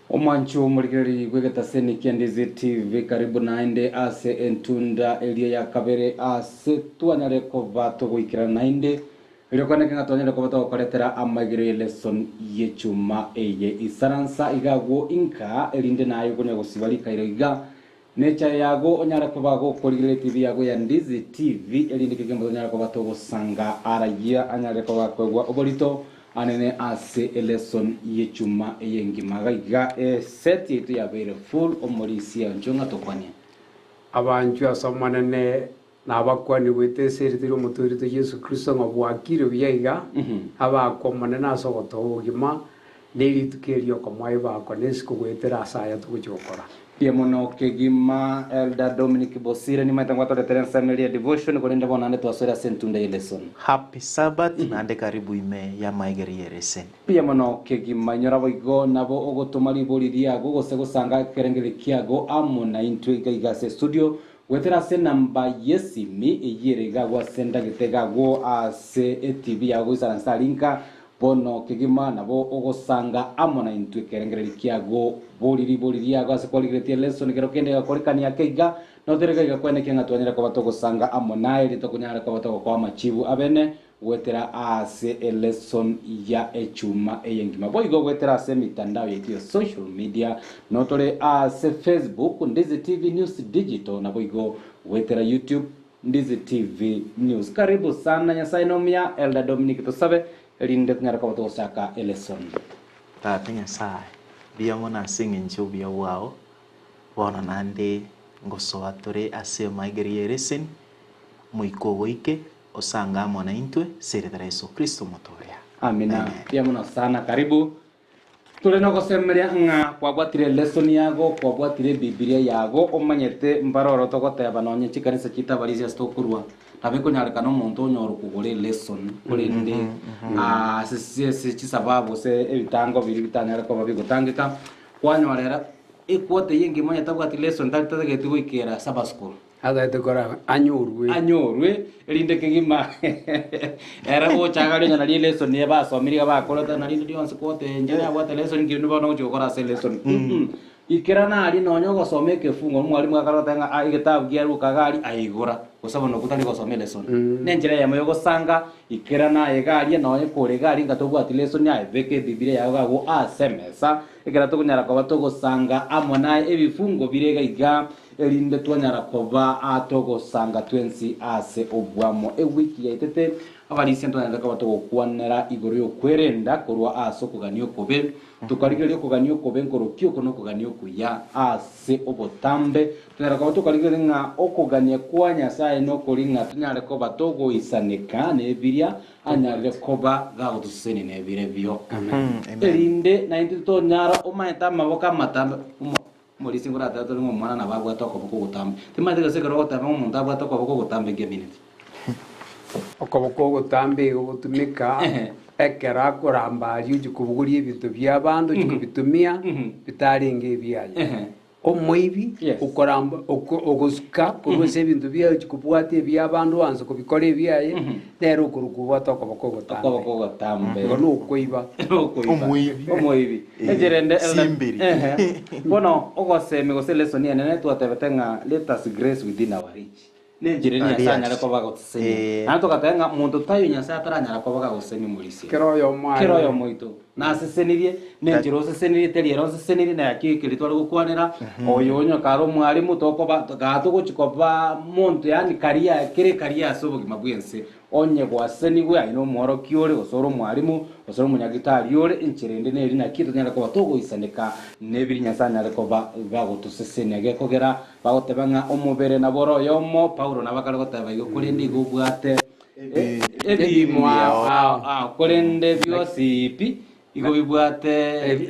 Omwancho omorigereria bw'egetaseni kia Ndizi TV karibu naende ase entunda eria ya kabere ase twanyare koba togoikerana naende erio kwaneke ng'a twanyare koba togokoretera amaigerio ye lesson y'echuma eye isaransa iga agwo inka erinde naye okonya gosiba rikairo iga Nechaye yago onyare koba gokorigereria TV yago ya Ndizi TV erinde kegima tonyare koba togosanga arayia anyare koba koegwa oborito anene ase elesson yechuma eye engima. Gaiga eset yaito yabeire full omorisia inchuo ng'a tokwanie. Abanchwa ase Omonene nabakwanie goeta ase erieta ri'Omotoori oito Yeso Kristo ng'a bwakire buya iga, abakwe Omonene ase ogotoa obogima, ne rituko eri okomoa ebakwa na esiko goetera ase aya togochia gokora. Mbuya mono kegima Elder Dominic Bosire nimaete ngwatoretere ensemo eria ya devotion korende bono naende twasoire ase entunda ye lesson. Happy Sabbath naende karibu ime y'amaegeri y'ereseni. Mbuya mono kegima inyora boigo nabo ogotoma ribori riago gose gosanga ekerengererio kiago amo naintwe iga iga ase estudio Goetera ase enamba y'esimi eyio ere igagwo ase endagete igagwo ase eTV yago goisaransa aria inka, bono kegima nabo ogosanga amo naintwe ekerengererio kiago. Bori ribori riago ase kwarigeretie lesson kero kende egakorekania ake iga, notere iga iga kwenekia ng'a twanyare koba togosanga amo naye erio tokonyare koba togokoa amachibu abene goetera ase elesson ya echuma eye engima. Boigo goetera ase emitandao yaito ya social media, notore ase Facebook Ndizi TV News Digital naboigo goetera YouTube Ndizi TV News. Karibu sana Nyasaye nomuya Elder Dominic tosabe erinde tonyare koba togochaka elesson. Tata Nyasae, mbuya mono ase eng'encho y'obuya bwao, bono naende ngosoa tore ase emaegeri y'ereseni, Omoika ogoike, Osange amo naintwe ase erieta ria Yeso Kristo Omotooria. Amina. Amen. Mbuya mono sana. Karibu. Tore nogosemeria ng'a kwabwatire elesson yago, kwabwatire ebibilia yago, omanyete mbare oro togoteba nonye chikanisa chiaito abarisia ase tokorwa, nabo ekonyarekana omonto onyore kogora elesson korende ase ase chisababu gose ebitango biria bitanyare koba bigotangeka, kwanyorera equota eyio engima onye tabwati lesson tari tatageti goikera Sabbath school. Atagete kora anyorwe. Anyorwe, erinde kegima ere gocha agaria onye nario elesson eye basomire iga bakorete na rinde rionsi kotenchia nabwate lesson nki rende bono ogochia gokora ase elesson mm ikerana aria nonye ogosoma ekefungo omwalimu gakare goteba ng'a ah egetabu kiaruka iga aria aye igora gose bono okwo tari gosoma elesson. Na enchera eyemo ya ogosanga ikerana aye iga aria nonye kore iga aria ngatobwati lesson aye beka ebibiria yago iga agwo ase emesa ekero tokonyara koba togosanga amo naye ebifungo bire iga iga Erinde twanyara koba togosanga twensi ase obwamo. Ewiki yaetete, abarisia ntwanyarete koba togokwanera igoro y'okwerenda korwa ase okogania okobe. Tokarigereria okogania okobe nkorokia oko nokogania okuya ase obotambe. Tonyara koba tokarigereria ng'a okogania kwa Nyasae nokori ng'a tonyare koba togoisaneka nebiria anyarire koba gagotosesenia nebirebio. Erinde naintwe totonyara omanyete amaboko amatambe omo. Omorisia nkoratebe tore ng'a omwana nabo abwate okoboko ogotambe. Timanyete gose ekero ogoteba ng'a omonto abwate okoboko ogotambe nki amineti. Okoboko ogotambe igo gotumeka ekero akoramba aria ochia kobogoria ebinto bi'abanto ochia kobitumia bitarenge ebiaye. Omoibi okoramba oko ogosuka korwa ase ebinto biaye ochia kobwatia ebi'abanto oanse kobikora ebiaye, nere okorokwa obwate okoboko ogotambe. Okoboko ogotambe. Igo nokoiba. Nokoiba. Omoibi. Omoibi. Enchera ende elder- Simbiri. Ehe. Bono ogosemi gose lesson enene twatebete ng'a let us grace within our reach. Nenchera ere Nyasaye anyare koba agotosenia. Eh. Naende togateba ng'a monto taiyo Nyasaye ataranyara koba gagosenia omorisia. Kera oyomo Kera aye. oyomo oito nasesenirie, nenchera osesenirie teri ere osesenirie na yaki ekeri tware gokwanera, oyo onye kare omwalimu tokoba gaa togochi koba monto yaani career kere ecareer ase obogima bwense. Onye gwasenigwe aye nomworokia ore, gose ore omwalimu, gose ore omonyagitari ore, enchera ende neri naki tonyare koba togoisaneka nebiri Nyasae anyare koba gagotosesenia. Gekogera bagoteba ng'a omobere nabo ore oyomo, Paulo nabo akare goteba igo, korende igo obwate ebiimo ao ao, korende bionsi pi Igo bibwate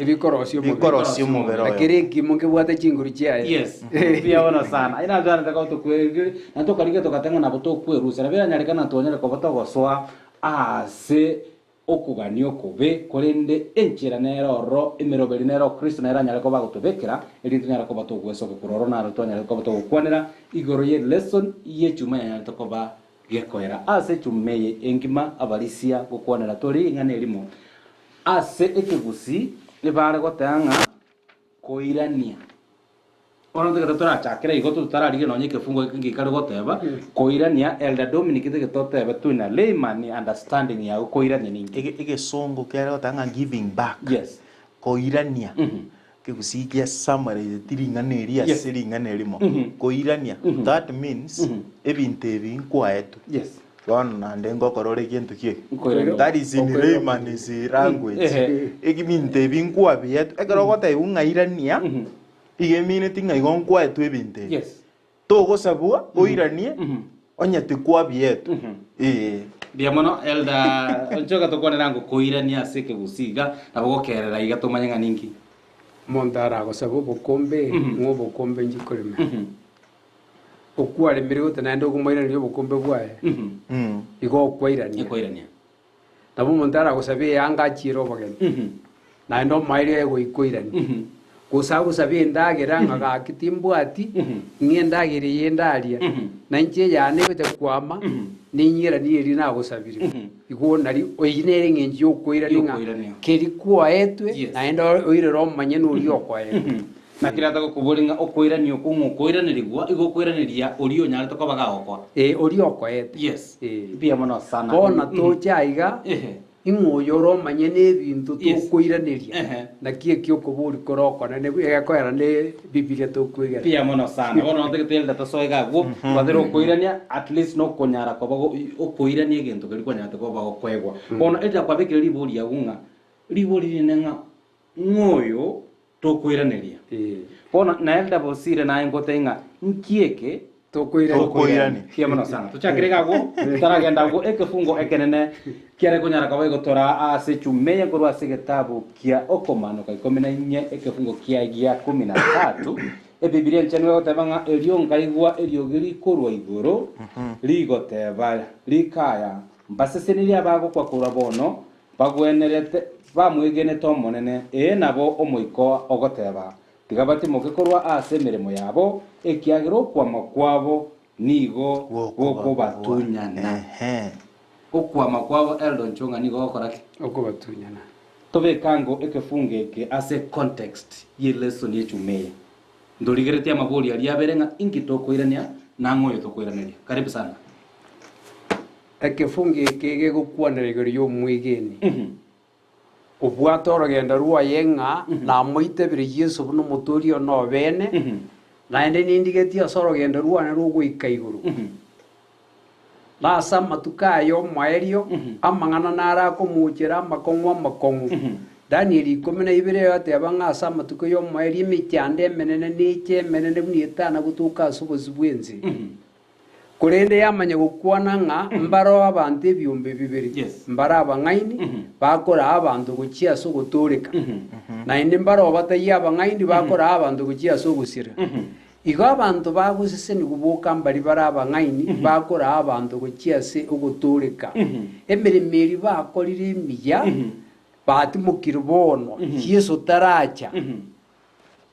Ebikorosia omobere. Bikorosia omobere oyo. Na kera ekimo nkebwate chinguru chiaye. Yes, mbuya bono sana. Aye natwanete koba tokwerigeria, na tokarigia togoteba ng'a nabo tokwerusia. Nabo eranyarekane ng'a twanyare koba togosoa ase okogania okobe, korende enchera nere ororo, emeroberi nere o Kristo nere anyare koba agotobekera, erinde tonyare koba togwesoka korwa ororo naro twanyare koba togokwanera igoro ye lesson y'echuma yanyarete koba gekoera. Ase echuma eye engima abarisia gokwanera tore ring'ana erimo. Ase ekegusii ebare goteba ng'a. Koirania. Bono ntagete torachakere igo totararigia nonya ekefungo eke ngikare goteba, koirania, Elder Dominic ntagete totebe tu in a layman understanding yago koirania ninki? Ege egesongo kiare goteba ng'a giving back, Yes. koirania, ekegusii gia summarize ti ring'ana eri Yes. ase ring'ana erimo, koirania, that means ebinto ebi nkwaetwe, Yes. bono naende ngokora ore gento ki eke? Nkoirania. That is in layman's language. Ehe. Ebinto ebi nkwabietwe, ekero ogotebiwa ng'a irania, Igo emineti ng'a igo nkwaetwe ebinto ebi. Yes. Togosabwa oiranie onye tikwabietwe. Ee. Mbuya mono Elder Onchoka tokwanera ango koirania ase ekegusii iga nabo gokerera iga tomanye ng'a ninki. Omonto aragosaba obokombe, ng'a obokombe inche korema. Okwaremire gose naende okomoiraneria obokombe bwaye, igo okwairania. Ekoirania. Nabo omonto aragosabe eanga achiere obogeni, naende omoerio aye goika oiranie. Gose agosabe endagera ng'a gaki timbwati, ng'a endagera eye ndaria, na inche eyane egocha kwama, ninyiranie eria nagosabire. Igo nari eyio nere eng'encho y'okoirania ng'a Y'okoirania. keria kwaetwe, Yes. naende oirere omonyene oria okoetwe. Naki rata gokoboria ng'a okoirania okwo ng'a okoiranerigwa, igo okoiraneria oria onyarete koba gagokoa. Ee, oria okoete. Yes. Ee. Mbuya mono sana. Bono toche aiga, Ehe. ing'o oyo ore omonyene ebinto Yes. tokoiraneria, Ehe. naki eki okoboria kore okonene egekoera ne Bibilia tokwegera. Mbuya mono sana. Bono notagete elder tosoe iga abwo, twatera okoirania, at least nokonyara koba go okoirania egento keria kwanyarete koba gokoegwa. Bono elder kwabekire ribori agwo ng'a, ribori rinene ng'a ng'o oyo Tokoiraneria. Bono na Elder Bosire naye ngotebie ng'a nki eke Tokoirania. Mbuya mono sana. Tochakere iga agwo, totaragenda agwo ekefungo ekenene kiare konyara koba egotora ase echuma eye nkorwa ase egetabu kia Okomanoka ikomi na inye ekefungo kia gia kumi na tatu. Ebibilia enchenu egoteba ng'a erio nkaigwa eriogi rikorwa igoro rigoteba rikaya, Mbasesenirie abagokwa korwa bono, Bagwenerete bamwegenete Omonene, ee nabo Omoika ogoteba, Tiga batimoke korwa ase emeremo yabo, ekiagera okwama kwabo nigo gokobatunyana. Okwama kwabo Eldon Chonga nigo gokora ki? Okobatunyana. Tobeke ango ekefungo eke ase context ye lesson y'echuma eye. Ntorigeretie amabori aria abere ng'a inki tokoirania na ng'o oyo tokoiraneria. Karibu sana. Ekefungo eke gegokwanera igoro y'omwegeni obwate orogendo rwaye ng'a namoitebire Yeso buna Omotoori one obeene, naende nindigetie ase orogendo rwane rw'ogoika igoro. Na ase amatuko aya omoerio amang'ana naro akomochera amakong'u amakong'u. Danieli ikomi na ibere egoteba ng'a ase amatuko y'omoerio emechando emenene neche emenene buna etana gotoka ase obosio bw'ense. Korende yamanya gokwana ng'a mbareo abanto ebiombe bibere, mbare abang'aini bakoraa abanto gochia ase ogotooreka, naende mbareo bataiyo abang'aini bakoraa abanto gochia ase ogosira. Igo abanto bagosesenigwa boka mbaria bare abang'aini bakoraa abanto gochia ase ogotooreka. Emeremo eria bakorire emiya, batimokire bono, Yeso taracha.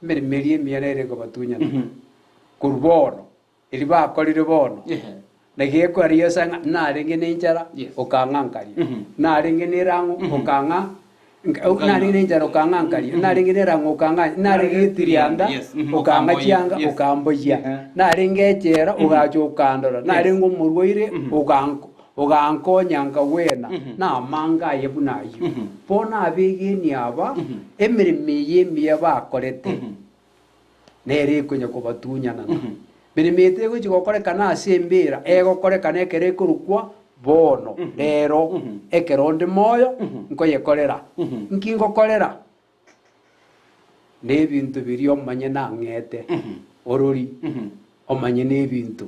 Emeremo eria emiya nere ekobatunyana korwa bono. Erio bakorire bono, naki gekoera Yeso ng'a narenge nenchara, okang'a nkaria, narenge nerang'o, okang'a narenge nenchara okang'a nkaria, narenge nerang'o okang'a narenge getirianda, okang'a chianga, okamboyia, narenge echela, ogacha okandora, narenge omorwaire, oganko ogankonya nkagwena, namanga aye buna ayio. Bono abegeni aba, emeremo eye emiya bakorete, nere ekonya kobatunyanana. Meremo eye tegochi gokorekana ase embeera, egokorekana ekero ekorokwa bono, rero, ekero onde moyo, nkoyekorera. Nki ngokorera? Nebinto biria omonyene ang'ete, orori, omanye nebinto.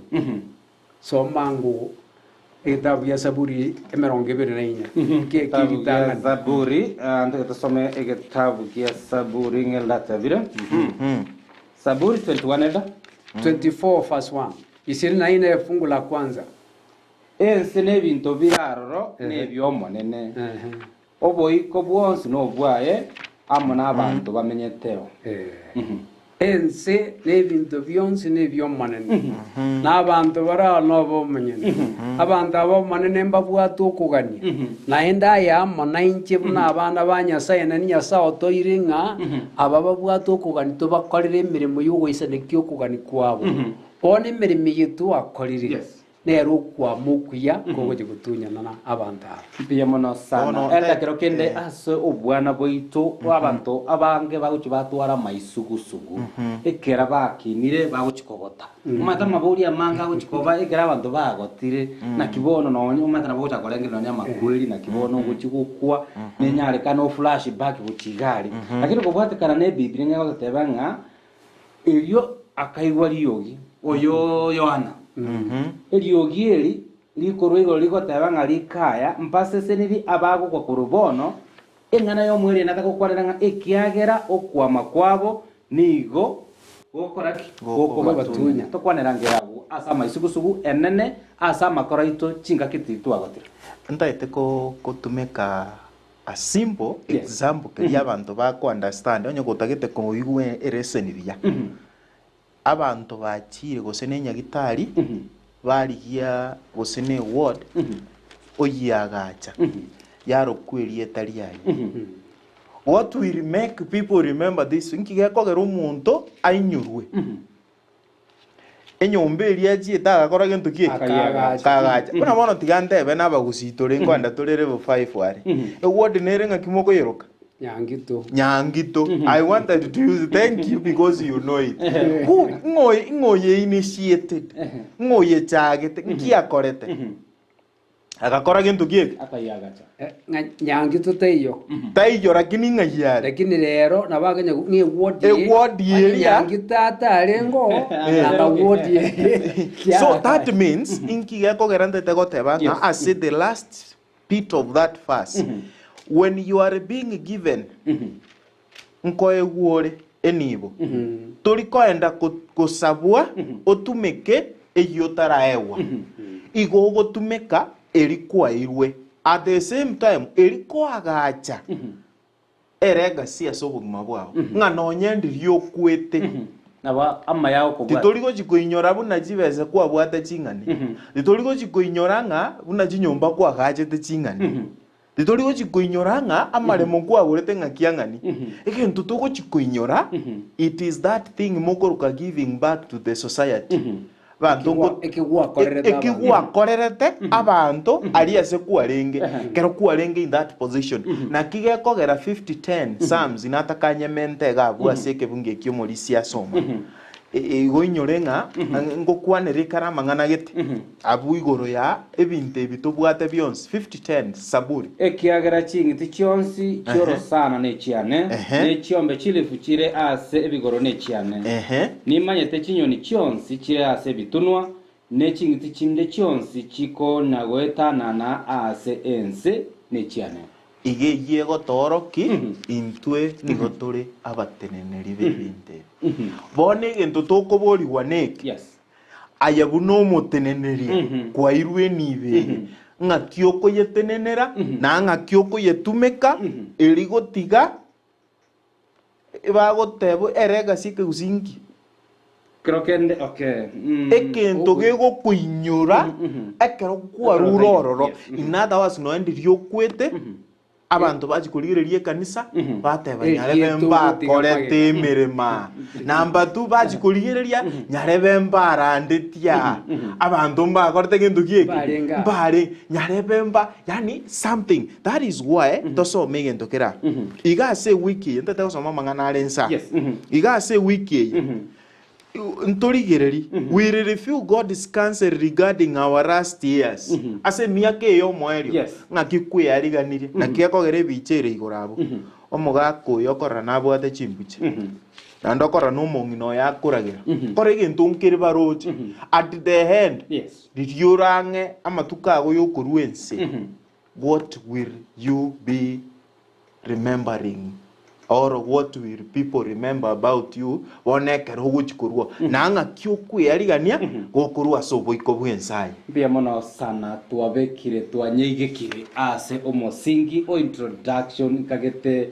Soma ango egetabu gia Saburi emerongo ebere na inya. Eke Egetabu gia ritang'ani. Zaburi, ah, ntagete tusome egetabu gia Saburi ng'e ndatabire. Saburi 21 eda. 24 verse 1. Ishirini na ine fungu la kwanza. Ense n'ebinto bire aroro nebi'Omonene, oboiko bwonsi nobwaye, amo nabanto bamenyeteo. Ense na ebinto bionsi nebi'Omonene, na abanto bare oo nob'Omonyene. Abanto ab'Omonene mbabwate okogania, naende aye amo nainche buna abana ba Nyasae, na Nyasae otoire ng'a aba babwate okogania tobakorere emeremo y'ogoisanekia okogania kwabo. Bono emeremo eye twakorire Nere okwama okuya kogochia gotunyanana abanto aba. Mbuya mono sana. Bono Enda eh, kero kende eh. ase obwana bwaito abanto abange bagochia batwara amaisugusugu ekera bakinire bagochia kogota. Omanyete amabori amange agochia koba ekero abanto bagotire naki bono nonye omanyete nabo ogochaka korengereria nonye amakweri naki bono ogochia gokwa nenyarekane o flash back gochia iga aria. Lakini kobwatekana na ebibilia nigo egototeba ng'a Erio akaigwa riogi, Oyo Yohana. Eriogi eri rikorwa igoro rigoteba ng'a rikaya, Mbaseseniri abagokwa korwa bono, eng'ana y'omwerio natagokwanera ng'a ekiagera okwama kwabo nigo gokora ki? Gokobatunya. Tokwanera ngera agwo ase amaisugusugu enene ase amakoro aito chingaki titwagotire. Ntaete gotumeka A simple example keria abanto bako understand onye gotagete koigwa elesson buya. Abanto bachire gose ne enyagitari barigia gose ne eward oyiagacha yarokwa erieta riaye. What will make people remember this nki gekogera omonto ainyorwe? Enyomba eria achiete agakora gento ki? Akaagacha. Akaagacha. Buna bono tiga ntebe na abagusii tore nkoenda tore level 5 are. Eward nere ng'aki mokoyeroka? Nyangito. Nyangito. I wanted to use thank you because you know it. Who ng'o ng'o ye initiated? Ng'o yechagete? Nki akorete? Agakora gento ki eke? Akayiagacha. Eh, ng'a nyangi totaiyo. Taiyo lakini ng'ai are? Lakini rero nabo akenya ng'a eward eye, Eward onye eria. nyangi tata arenge oo, nanga ward eye. So that means inki gekogera ntete goteba ng'a Yes. ase the last bit of that verse when you are being given nkoegwa ore enibo tori koenda gosabwa otumeke eyio otaraegwa igo ogotumeka eri kwairwe at the same time eri koagacha eregasi ase obogima bwao ng'a nonye ndiria okwete Nabo amaya agokobwata. Titori gochia koinyora buna chibesa kwabwate ching'ani titori gochia koinyora ng'a buna chinyomba kwagachete ching'ani Titori gochia koinyora ng'a amaremo nkwagorete ng'aki ang'ani. Egento togochia koinyora, it is that thing mokoroka giving back to the society. Abanto nko- Eki gwakorerete eki abanto. gwakorerete abanto aria ase kwarenge, ekero kwarenge in that position. Naki gekogera 5010 Psalms natakanyementa iga abwo ase ekebungo ekio omorisia asoma. Igo inyore ng'a ngokwanera ekare amang'ana gete abwo igoro ya ebinto ebi tobwate bionsi. 50:10, Saburi. Ekiagera ching'iti chionsi chi'orosana nechiane, ne chiombe chilifu chire ase ebigoro nechiane. Nimanyete chinyoni chionsi chire ase ebitunwa, ne ching'iti chinde chionsi chikonya-goetanana ase ense nechiane. Iga eyio egotoorokia intwe nigo tore abateneneri b'ebinto ebi. Bono egento tokoborigwa neke, aye buna omoteneneria kwairwe enibo eye, ng'aki okoyetenenera na ng'aki okoyetumeka eri gotiga Bagoteba ere egasi ekegusii inki? Kero kende okay. Egento gegokoinyora ekero kwarure ororo. In other words, nonya ndiria okwete, abanto bachia korigereria ekanisa, bateba nyarebe Erieto ogotiga mbakorete magega. emerema. Number two, bachia korigereria nyarebe mbarandetie aa, abanto mbakorete gento ki eke? Mbarenge aa. Mbare, nyarebe mba, yaani something. That is why tosome egento kera. Iga ase ewiki eye, ntete gosoma amang'ana are nsa. Yes. Iga ase ewiki eye, ntorigereri, we will review God's counsel regarding our last years. Ase emiaka eye y'omoerio, Yes. ng'aki kweyariganirie, naki ekogera ebicha ere igoro abwo. Omogaka oyo okorora nabwate chimbuche, naende okorora na omong'ina oyo akoragera. Kora egento nkere baroche. At the end, Yes. riria orang'e amatuko ago y'okorua ense, What will you be remembering or what will people remember about you bono ekero ogochia korwa na ng'aki okwearigania gokorwa ase oboiko bw'ense aye? Mbuya mono sana twabekire twanyeigekire ase omosingi o introduction nkagete.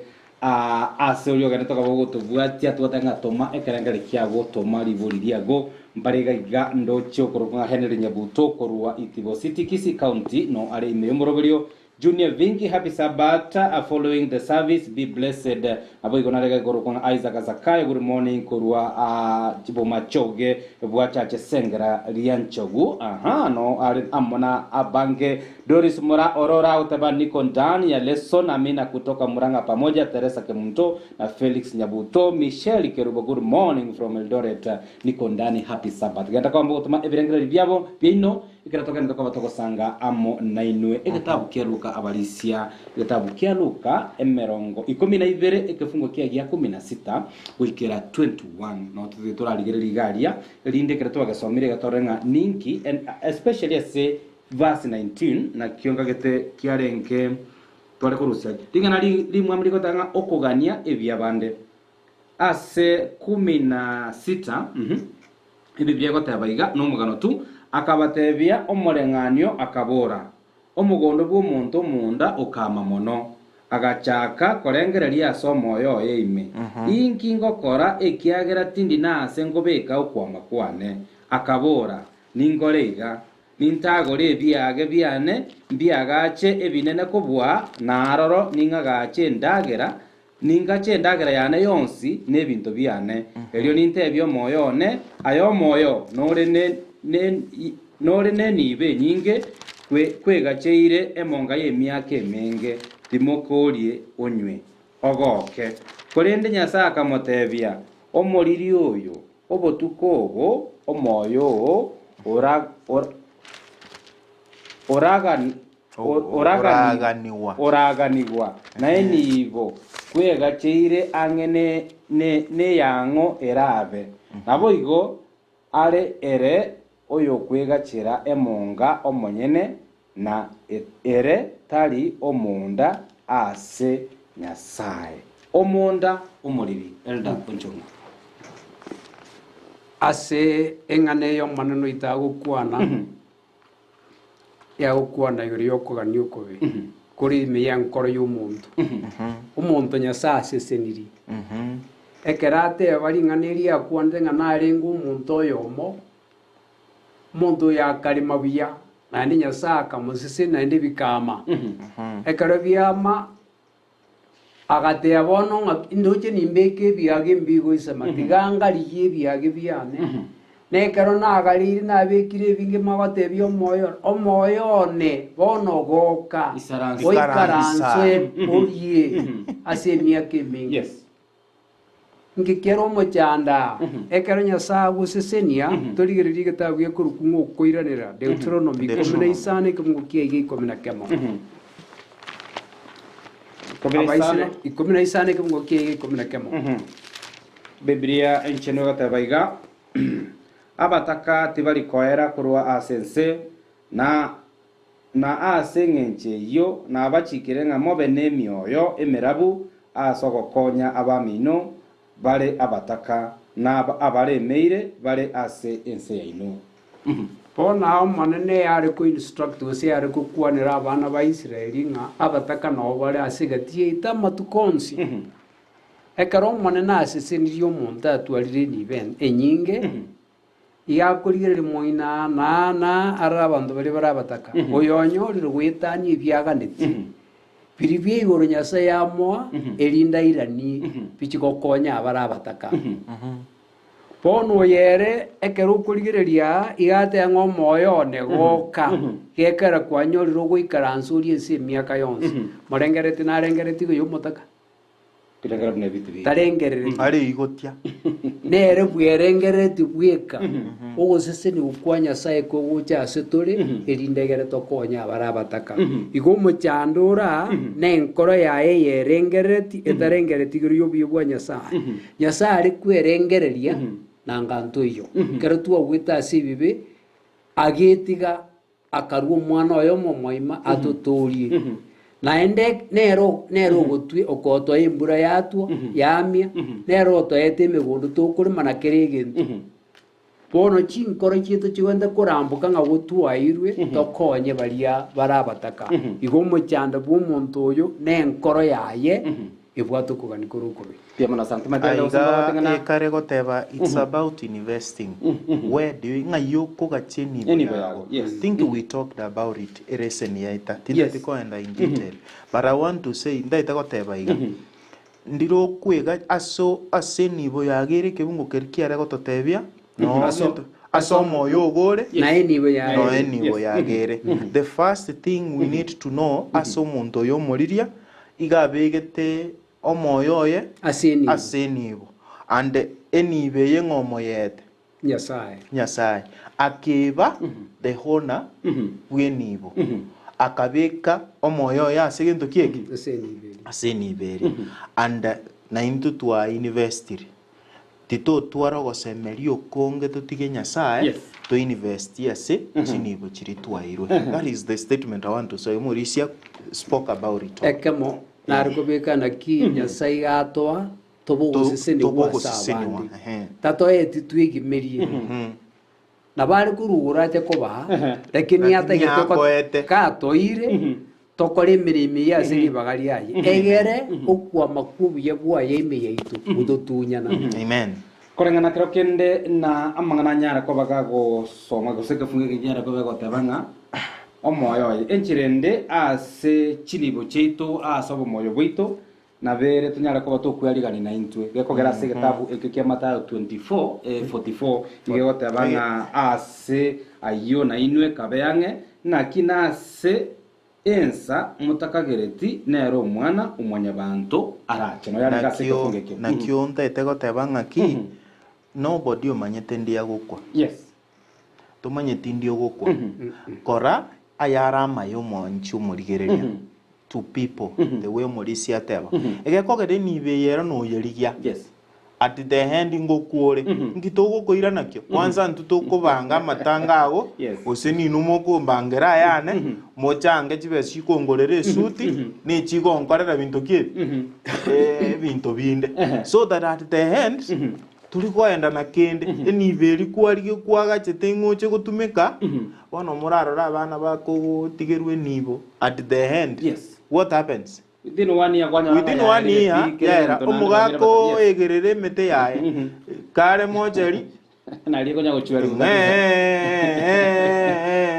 Aa ase oria ogenderete okaba ogotobwatia, togoteba ng'a toma ekerengeri kiago, toma ribori riago. Mbare iga iga ndoche okorokwa ng'a Henry Nyabuto korwa Itibo City, Kisii County, no are ime y'omoroberio. Junior Vingi, happy Sabbath, following the service, be blessed. Naboigo nare iga ikorokwa ng'a Isaac Zakayo, good morning korwa aa Bomachoge bwa Chache Sengera Rianchogu. Aha, no are amo na abange. Doris Mura Orora agoteba niko ndani ya lesson amina kutoka Murang'a pamoja Teresa Kemunto na Felix Nyabuto Michelle Kerubo good morning from Eldoret niko ndani happy Sabbath genda kwamba gotoma ebirengererio biabo biaino ekero togende tokoba togosanga amo nainwe egetabu kia Luka abarisia egetabu kia Luka emerongo ikomi na ibere ekefungo kia gia kumi na sita goikera 21 no totige torarigereria iga aria erinde ekero twagesomire iga torore ng'a ninki and especially ase Verse 19, Nakio ngagete kiarenge tware korusia ring'ana rimwami rigoteba ng'a okogania ebiabande. Ase kumi na sita, Ebiblia egoteba iga, nomogano tu, Akabatebia omoreng'anio akabora, Omogondo bw'omonto omonda okama mono, agachaka korengereria ase omoyo oye ime, Inki ngokora ekiagera tindi nase nkobeka okwama kwane? Akabora, Ninkore iga, Nintagore ebiage biane, mbiagache ebinene kobua, na aroro ning'agache endagera, ningache endagera yane yonsi na ebinto biane. Erio nintebie omoyo one, Aye omoyo, nore nore nenibo enyinge, kwegacheire emonga y'emiaka emenge, timoka orie onywe, ogoke. Korende Nyasae akamotebia, Omoriri oyo, Obotuko obo omoyo oo oraganigwa, na enibo kwegacheire ang'e neyang'o erabe. Naboigo are ere oyokwegachera emonga omonyene, na ere tari omonda ase Nyasae. Omonda omoriri, Elder Onchong'a. Ase eng'ana eye Omonene oito agokwana, yagokwana igoro y'okogania okobe kore ime y'enkoro y'omonto. Omonto Nyasae asesenirie. Ekero ateba ring'ana eri akwanete ng'a narenge omonto oyomo, Omonto oyo akarema buya, naende Nyasae akamosesenia, naende bikaama. Ekero biaama, agateba bono ng'a indoche nimbeke ebiage mbigo isema, tiga ngarigie ebiage biane. Na ekero nagariire nabekire ebinge magotebia omoyo one, omoyo one bono goka, Isaranse. oikaranse orie ase emiaka emenge. Yes. Inki kere omochando ekero Nyasae agosesenia? Torigererie egetabu gekorokwa ng'a Okoiranera, Deuteronomy, ikomi na isano ekemungo kia iga ikomi na kemo. Ikomi na Abaisraeli isano. ikomi na isano ekemungo kia iga ikomi na kemo. Biblia enchenu egoteba iga, Abataka tibari koera korwa ase ense, na Na ase engencho eyio nabachikire ng'a mobe nemioyo emerabu ase ogokonya abamino bare abataka, na abaremeire bare ase ense yaino. Bono aa Omonene yare ko-instruct gose yare gokwanera abana ba Israeli ng'a abataka nao bare ase egati yaito amatuko onsi. Ekero Omonene asesenirie omonto atwarire enibo enyinge, Iga akorigereria moino aa na aa na aa arore abanto baria bare abataka, oyo onyorire goetania ebiaganetie biria bia igoro Nyasae amoa, erinde airanie bichie gokonya abare abataka. Bono oyo ere ekero okorigereria aa, iga ateba ng'a omoyo one goka, gekera kwanyorire ogoikaransa oria ense emiaka yonsi. Morengereretie narengereretie iga oyomotaka? Tarengerereti. Are igotia. Nere bwerengerereti bweka ogosesenigwa kwa Nyasae kogocha ase tore, erinde egere tokonye abare abataka. Igo omochando ore aa nenkoro yaye eyerengerereti, etarengerereti igoro y'obuya bwa Nyasae. Nyasae are kwerengereria nanganto eyio. Ekero twagwete ase ebibe, agetiga Akarua omwana oye omomoima atotoorie. Naende nere nere ogotwe okotoa embura yatwa yaamia, nere otoete emegondo tokorema na kera egento. Bono chinkoro chiaito chigwente koramboka ng'a gotwairwe tokonye baria bare abataka. Igo omochando bw'omonto oyo nenkoro yaye. Ebwate okogania kore okobe. Mbuya mono asante. Timanyeti rende gose Aiga mbagote ng'a ekare goteba it's about investing where do you ng'ai okogacha enibo Enibo yago yago, yes. think we talked about it ereseni yaita tintati Yes. koenda in detail but I want to say ntaete goteba iga ndire okwega aso ase enibo yago ere ekebungo keria kiare gototebia noo Aso- gento ase omoyo ogo ore Naye enibo yaye noe ere. enibo yago ere the first thing we need to know ase omonto oyo omoriria iga abegete omoyo oye Ase enibo. ase enibo, and enibo eye ng'a omoyete Nyasae. Nyasae. Akeba the owner bw'enibo, akabeka omoyo oye ase gento ki eke? Ase enibo eria. Ase enibo eria. And naintwe twa investire. Titotwara ogosemeria okonge totige Nyasae, Yes. to investie ase chinibo chiria twairwe. That is the statement I want to say. Omorisia spoke about it all. Ekemo nare kobeka naki Nyasae iga atoa tobe ogosesenigwa Tobe ase ogosesenigwa, abande. ehe. Tatoeti twegimerie. Nabo are korwa igoro ache kobaa, lakini Lakini atagete ko- akoete. katoire tokore emeremo eye ase ribaga riaye, egere okwama kw'obuya bwaye ime yaito gototunyana. Amen. Koreng'ana kero kende na amang'ana anyare koba gagosomwa gose ekefungo eke kinyare koba egoteba ng'a omoyo oye enchera ende ase chinibo chiaito ase obomoyo bwaito nabere tonyare koba tokwearigania naintwe. Gekogera ase egetabu ekio kia Mathayo 24, 44 nigo egoteba ng'a ase ayio nainwe kabe ang'e, naki nase ensa motakagereti nere Omwana-o-mwanyabanto arache. Noyo arenge ase Nakio ekefungo ekio. nakio ntaete goteba ng'aki, nobody omanyete ndi agokwa. Yes. Tomanyeti ndi ogokwa. Kora ayare amaya omoanchi omorigereria to people the way omorisia ateba. Egekogera enibo eye ero noyerigia. Yes. At the end ngokwa ore. Nki togokoira nakio? Kwanza intwe tokobanga amatanga ago, Yes. gose ninwe mokombangera ayane, mochange chibesa chikongorera esuti, ne chigonkorera binto ki ebi? Eh, ebinto binde. So that at the end, tori koenda na kende, enibo eria kwarigia kwagachete ng'a oche gotumeka, bono morarore abana bakotigerwa enibo at the end, Yes. what happens? Within one year kwanyora Within ng'a one yaerire year, pi, kera yaera egento naende omogaka babere batato, yes. oegerere emete yaye kare mocheri Nario ekonya gochwerigwa ng'e,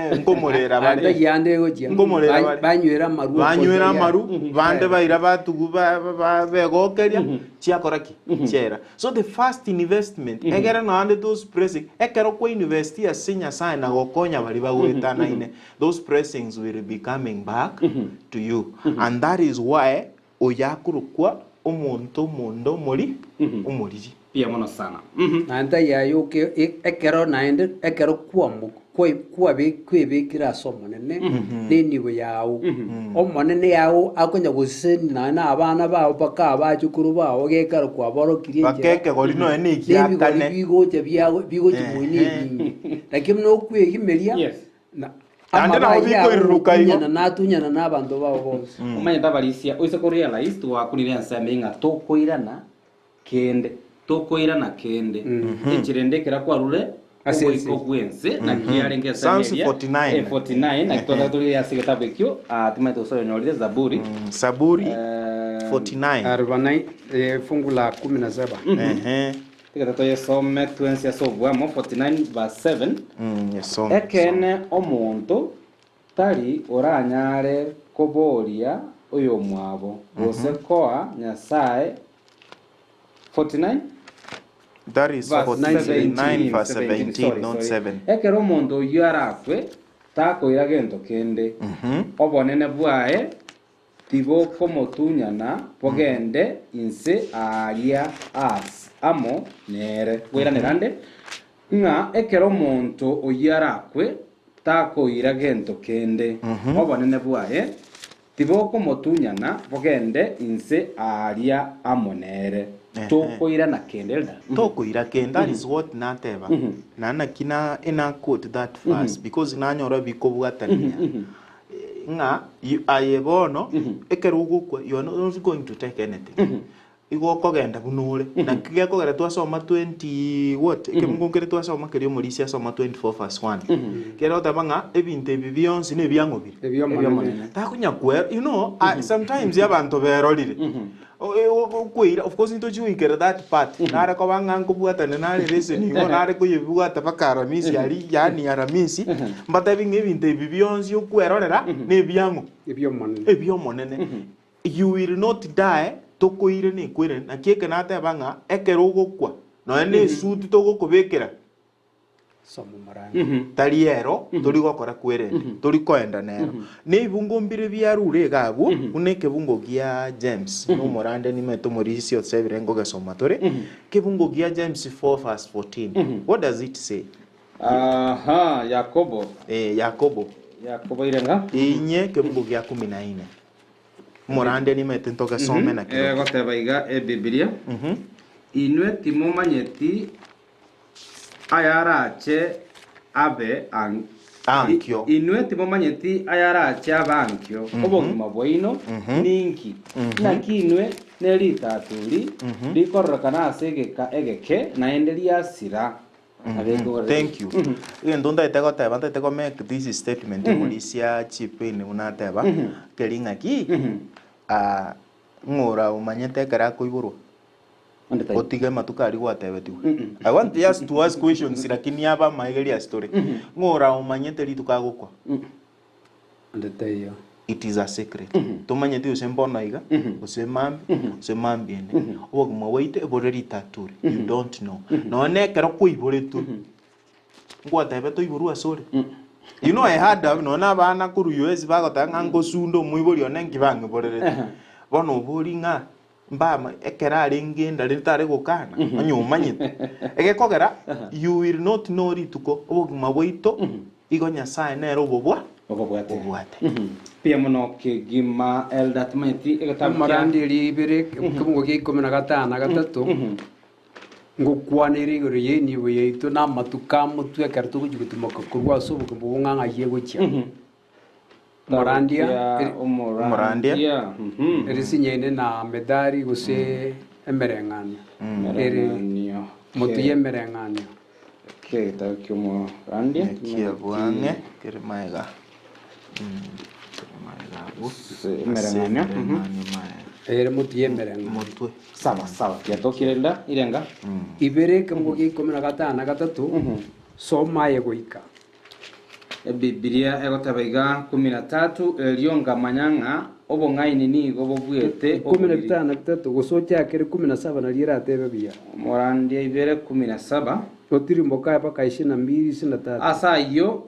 kabisa. nkomorera bare Ande yande egochia. Nkomorera bare. Banywera amaru. banywera okoria. amaru bande baira batugu begokeria chiakora ki chiaera so the first investment egere naende those blessing ekero kwa invest ase nyasaye na gokonya baria bagoetanaine Those blessings will be coming back to you and that is why oyo akorokwa omonto omonda omori omoriri. Mbuya mono sana. Naende taiyaye oke ekero naende ekero kwamo kwai kwabe kwebekire ase Omonene na enibo yao, Omonene yao akonya gosesenia naende na abana bao mpaka abachokoro bao gekero kwaborokirie Mpaka enchera ekegori nonya na na ebigori egiakane. bigocha biago bigochi moino Ehe. ebinge. Lakini buna okwegimeria Yes. Na Naende nabo amabayi ao bikoiruruka igo. gotunyana natunyana nabanto bao bonsi. Omanyete abarisia, oise ko realize twakunire ensemo eye ng'a tokoirana kende, tokoirana kende. Enchera ende ekero kwarure Ase ense. oboiko bw'ense, naki yarenge ensemo Psalms eria, 49. eh, 49, naki twataka torire ase egetabu ekio, ah, timanyete gose oyonyorire, Zaburi. Saburi Eh, 49. Arobaini, eh, fungu la kumi na saba. Ehe. Tiga toyesome twensi ase oboamo, 49 verse 7. Mm, yesome, Ekeene omonto tari oranyare koboria oyomwabo, gose koa Nyasae 49 That is verse 49 verse 17, 17, sorry, not sorry. 7. Ekero omonto oyio arakwe, takoira gento kende, obonene bwaye Tibokomotunyana bogende inse aaria aase amo nere. Bweiranera ande, ng'a ekero omonto oyio arakwe, takoira gento kende, obonene bwaye tibokomotunyana bogende inse aaria amo nere. Tokoirana kende, Elder. Tokoira kende, that is what nateba. Na naki na ena quote that verse because nanyora bikobwatania. Ng'a aye bono ekero ogokwa you are not going to take anything. Igo okogenda buna ore. Naki gekogera twasoma 20 what? Ekemungu nkere twasoma keria omorisia asoma 24 verse 1. Kere goteba ng'a ebinto ebi bionsi nebiang'o bire. Ebi'Omonene. Takonya kwe you know, ah, sometimes abanto berorire. O- e- o- Okweira, of course ntochi goikera that part. Nare koba ng'a nkobwatana nare lesson igo nare koyebwata mpaka aramisi aria yaani aramisi, mbatebi ng'a ebinto ebi bionsi okwerorera nebiang'o. Ebi'Omonene. Ebi'Omonene. You will not die, tokoire nekwere, naki eke nateba ng'a ekero ogokwa, nonya ne esuti togokobekera, Soma omorangi. tari ero tori gokora kwerende, tori koenda nero. Na ebibungo mbire biarure iga abwo, buna ekebungo gia James, na omorande nimanyete omorisia osebire ngogesoma tore, ekebungo gia James 4 verse 14, what does it say? Aha, Yakobo. Eh, Yakobo. Yakobo irenga. Inye ekebungo gia kumi na ine. Omorandia nimanyete ntogesome na kerokio. Egoteba iga Ebibilia, Inwe timomanyeti ayarache abe ang- Ankio. Inwe timomanyeti ayarache abe ankio, obogima bwaino ninki? Naki inwe neritaturi rikororekana ase egeka egeke, naende riasira. Thank you. Egento ntaete goteba, ntaete go make this statement omorisia chip in buna ateba, keri ng'aki, ah, ng'o ora omanyete ekero akoiborwa? Onde taiyo. Otige amatuko aria gwatebetigwe. I want just to ask questions lakini aba amaegeri ase tore. Ng'o ora omanyete rituko agokwa? Onde taiyo. It is a secret. Tomanyeti gose mbono iga, gose mambia, gose mambia ende. Obogima bwaito bore ritature. You don't know. Nonya na ekero kwaiboretwe, ngwatebete oiborwe ase ore. You know I heard of nonya na abana korwa US bagoteba ng'a ngosunda omoibori one nki bang'iborerete. Bono obori ng'a mbama ekero arenge enda rende tare gokana, onye omanyete. Egekogera you will not know rituko obogima bwaito Igo Nyasae nere obobua Obobwate. obwate. Mbuya mono kegima Elder timanyeti egetabu kia Omorandi eria ibere ekemungo gia ikomi na gatano na gatato ngokwanere igoro y'enibo yaito na amatuko amotwe ekero togochia gotimoka korwa ase obogima obo ng'a ng'ai egochia. Omorandia, Kia Omorandia. Mhm. erisinyaine na methali gose emereng'anio ere Emereng'anio. motwe y'emereng'anio. Kegetabu ki'omorandia. Ekiabwang'e kere maega. Kere maega abwo. Ase emereng'anio. Ase emereng'anio maega. Ere motwe y'emereng'anio. Motwe. Sawa sawa. Kiatokire enda irenga. Ibere ekemogo gia ikomi na gatano na gatato, soma aye goika. Ebibilia egoteba iga, Kumi na tatu, Erio nkamanya ng'a obong'aini nigo bobuete Ikomi na oboriri. bitano na bitato, gose ochakere kumi na saba nario eratebe buya. Omorandia ibere kumi na saba. Otirimboke aye mpaka isini na mbiri, isini na tatu. Ase ayio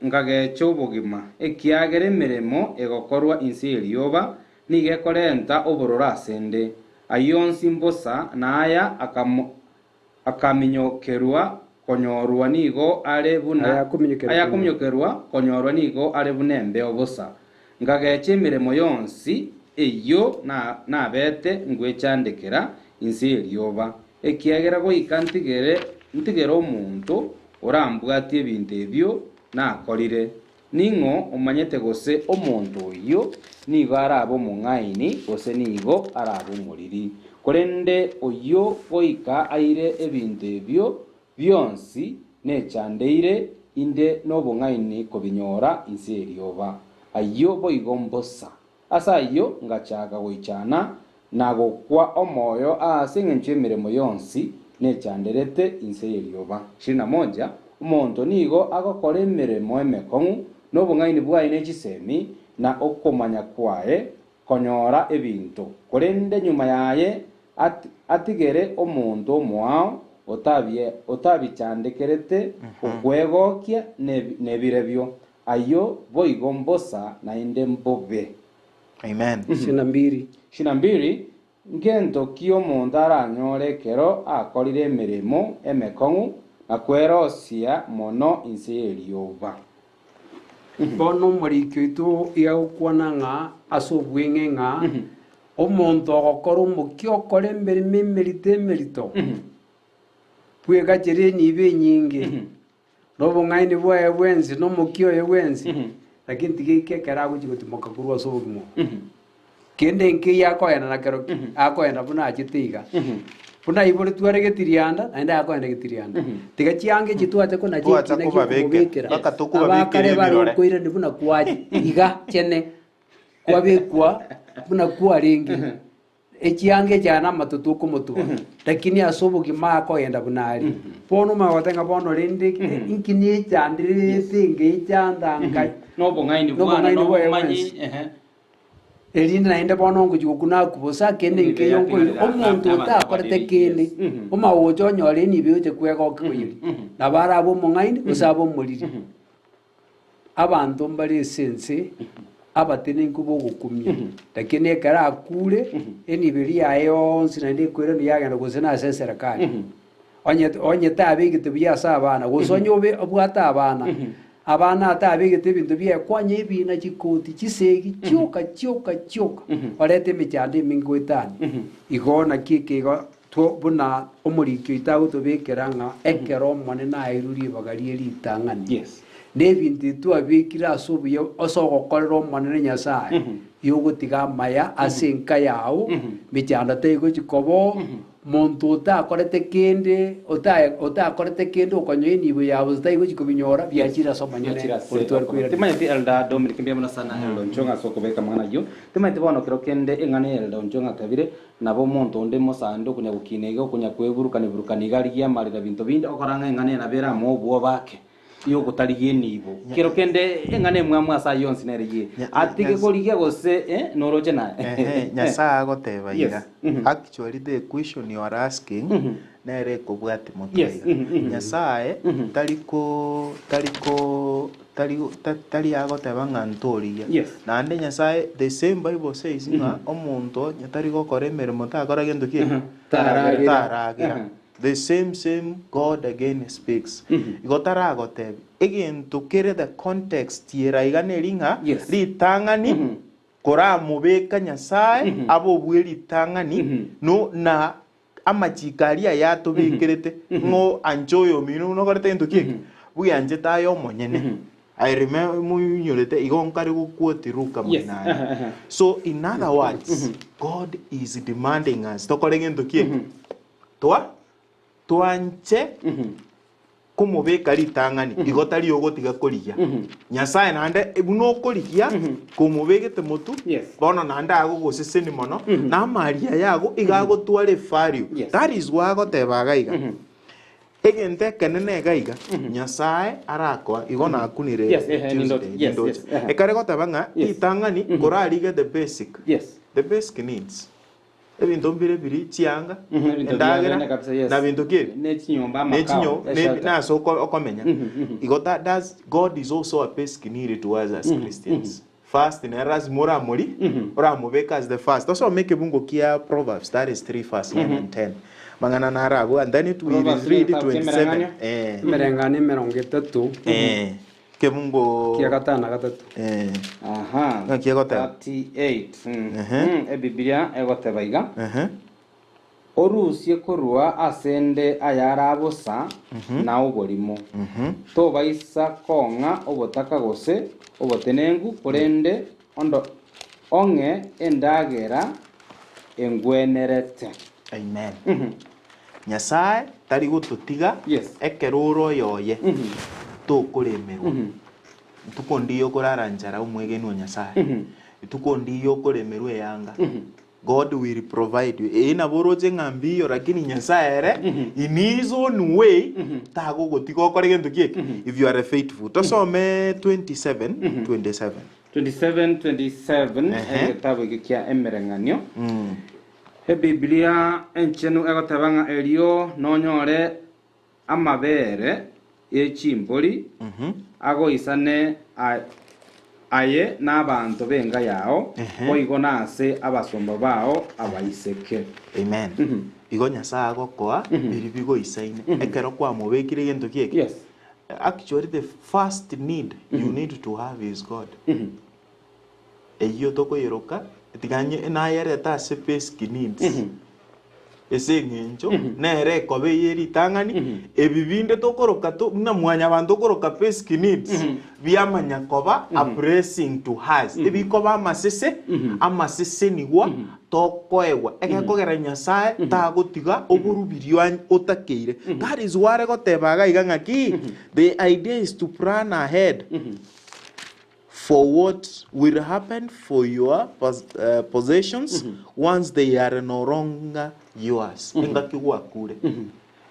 nkagecha obogima, ekiagera emeremo egokorwa inse y'erioba nigo ekorenta obororo asende. Ayio onsi mbosa, na aya Akaminyokerwa konyorwa nigo are buna Ayakominyokerwa Ayakominyokerwa konyorwa nigo are buna embeo bosa. Nkagecha emeremo yonsi eyio nabete ngwechandekera inse y'erioba, ekiagera goika ntigere ntigere omonto orambwatie ebinto ebio nakorire. Ning'o omanyete gose omonto oyio nigo arabe omong'aini gose nigo arabe omoriri? Korende oyio goika aire ebinto ebio bionsi nechandeire inde nobong'aini kobinyora inse y'erioba. Ayio boigo mbosa. Ase ayio ngachaka goichana na gokwa omoyo ase engencho y'emeremo yonsi nechanderete inse y'erioba. 21 Omonto nigo agokora emeremo emekong'u nobong'aini bwaye ne chisemi, na okomanya kwaye konyora ebinto, korende nyuma yaye atigere omonto omoao otabichandekerete okwegokia nebirebio. Ayio boigo mbosa naende mbobe. Amen. Isini na mbiri. Isini na mbiri, Ngento ki omonto aranyore ekero akorire emeremo emekong'u na kwerosia mono inse y'erioba? Bono omoriki oito iga agokwana ng'a ase obweng'e ng'a omonto ogokora omokia okore emeremo emerito emerito, bwegachere enibo enyinge, na obong'aini bwaye bwensi, na omokia oye bwensi, lakini tiga eike ekero agochia gotimoka korwa ase obogima obo. Kende nkeiyo akoenda na kerokio, akoenda buna achete iga. Buna aiboretwe are getirianda, naende akoenda getirianda. Tiga chianga echi twacha konacha Twacha ekina kobabekera, gi'okomobekera. mpaka tokobabekera Abakare bare ebirore. okoirania buna kwaye, iga chene, kwabekwa buna kwarenge. Echianga echi aya namatoto okomotuba, lakini ase obogima akoenda buna are. Bono omanye goteba ng'a bono rende inki nechandererete ngechanda nka Nobong'aini bwane, Nobong'aini bwaye nobomanyi, bwensi. ehe. Erinde naende bono ngochia gokuna akwo bosa kende Enibo nkeiyo nkoira yatigarire omonto na- otakorete nabanto kende yes. Mhm. omagocha onyore enibo egocha kwegokia koyeria nabo arabe omong'aini gose abe omoriri. Abanto mbare ase ense abatenenku b'ogokumia, lakini ekero akure enibo eria yaye yonsi naende ekoirana yagenda gose nase eserekari. Onye onye tabegete buya ase abana, gose onye obe obwate abana, abana atabegete ebinto biaye, kwanya ebina chikoti, chisegi, chioka chioka chioka, orete emechando emenge goetania. Igo naki eke igo two buna omoriki oito agotobekera ng'a ekero Omonene aeirwe ribaga rie ritang'ani, Yes. na ebinto ebi twabekire ase obuya ase ogokorera Omonene Nyasae, yogotiga amaya ase enka yao, mechando taigochi koba oo, Monto otakorete kende, otae otakorete kende okonyoa enibo ya bosa taigochi kobinyora, biachire ase Omonyene Biachire ase oria tware okoboko. koiraneria. Timanyeti Elder Dominic mbuya mono sana Elder Onchong'a ase okobeka amang'ana ayio. Timanyeti bono kero kende eng'ana ya Elder Onchong'a atabire, nabo omonto onde mosande okonya gokina iga okonya kweburukani burukani iga arigie amarera binto binde okora ng'a eng'ana eye nabo ere amo obwoba ake. Y'ogotarigia enibo. Kero kende eng'ana emwamu ase ayio onsi nere ye. Atige korigia gose eh, noroche naye. Ehe, Nyasae agoteba Yes. iga. Mhm. Actually the question you are asking nere ekobwati motwe Yes. iga. Mhm, mhm. Nyasae tari ko tari ko tari ta- tari agoteba ng'a ntorigia. Yes. Naende Nyasae the same bible says ng'a omonto onye tari gokora emeremo takora gento ki? Taragera. Taragera. Mhm. The same same God again speaks. Igo taragotebi egento kere the context ere aiga neri ng'a Yes. ritang'ani koramobeka Nyasae abe obwe ritang'ani no na amachiko aria ayatobekerete ng'o anche oyomino buna okorete gento ki eke bweanchete aye omonyene. I remember moinyorete igo nkare goquote Luka Yes. moinane. So in other words God is demanding us tokore gento ki eke Twa, twanche komobeka ritang'ani, igo tari ogotiga korigia. Nyasae naende buna okorigia komobegete motu, Yes. bono naende agogoseseni mono, na amaria yago iga agotwara evalue. Yes. That is why agoteba iga iga. Egento ekenene iga iga, Nyasae arakoa, igo nakunire Yes, eh, eh, Tuesday, nindoche. Yes, nindoche. yes, eh. Ekare goteba ng'a Yes. ritang'ani korarige the basic, Yes. the basic needs. Ebinto mbire biri chianga, Mhm, ebinto endagera, biabene kabisa, yes. na binto ki ebi? Ne chinyomba, Ne amakao, chinyo- e ne- shelter. nase oko- okomenya. Igo that, that's, God is also a basic need to us as Christians. First nere lazima oramori, oramobeka as the first. Tosome ekebungo kia Proverbs, that is 3 verse 9 and 10. Mang'ana naro abwo, and then it will Proverbs read egetabu kia 27. emereng'anio. Eh, Emereng'anio emerongo etato, eh, Kebungo kia gatano na gatato. eh, Aha. Ng'aki egoteba? 38. Mm. Ehe. Mm, Ebibilia egoteba iga. ehe. Orusie korwa ase 'nde ayare abosa na oborimo. Tobaisa kong'a obotaka gose obotenenku, korende ondo ong'e endagera engwenerete. Amen. Nyasae tari gototiga Yes. ekero ore oyoye tokoremerwa. Rituko ndiyo okorara nchara omwegenwa o Nyasae. Rituko ndiyo okoremerwa eyanga. God will provide you. Eye nabo oroche ng'a mbiyo lakini Nyasae ere in his own way tagogotiga okore gento ki eke if you are faithful. Tosome 27 27. 27 27 Ehe. egetabu eke kia emereng'anio. Ebibilia Enchenu egoteba ng'a erio nonyore amabere ye chimbori agoisane aye na abanto b'enka yao, boigo nase abasomba bao abaiseke. Amen. Igo Nyasae agokoa biria bigoisaine ekero kwamobekire egento ki eke. Yes. Actually the first need you need to have is God. Eyio tokoyeroka, tiga nye nayerete ase basic needs. Ase eng'encho nere ekoba eye ritang'ani, ebi binde tokoroka to buna mwanyabanto okoroka basic needs, biamanya koba a blessing to us, ebikoba amasese, amasesenigwa tokoegwa, egekogera Nyasae tagotiga oborubirio an otakeire. That is why are goteba iga iga ng'aki, the idea is to plan ahead. For what will happen for your possessions once they are no longer yours? Engaki gwakure,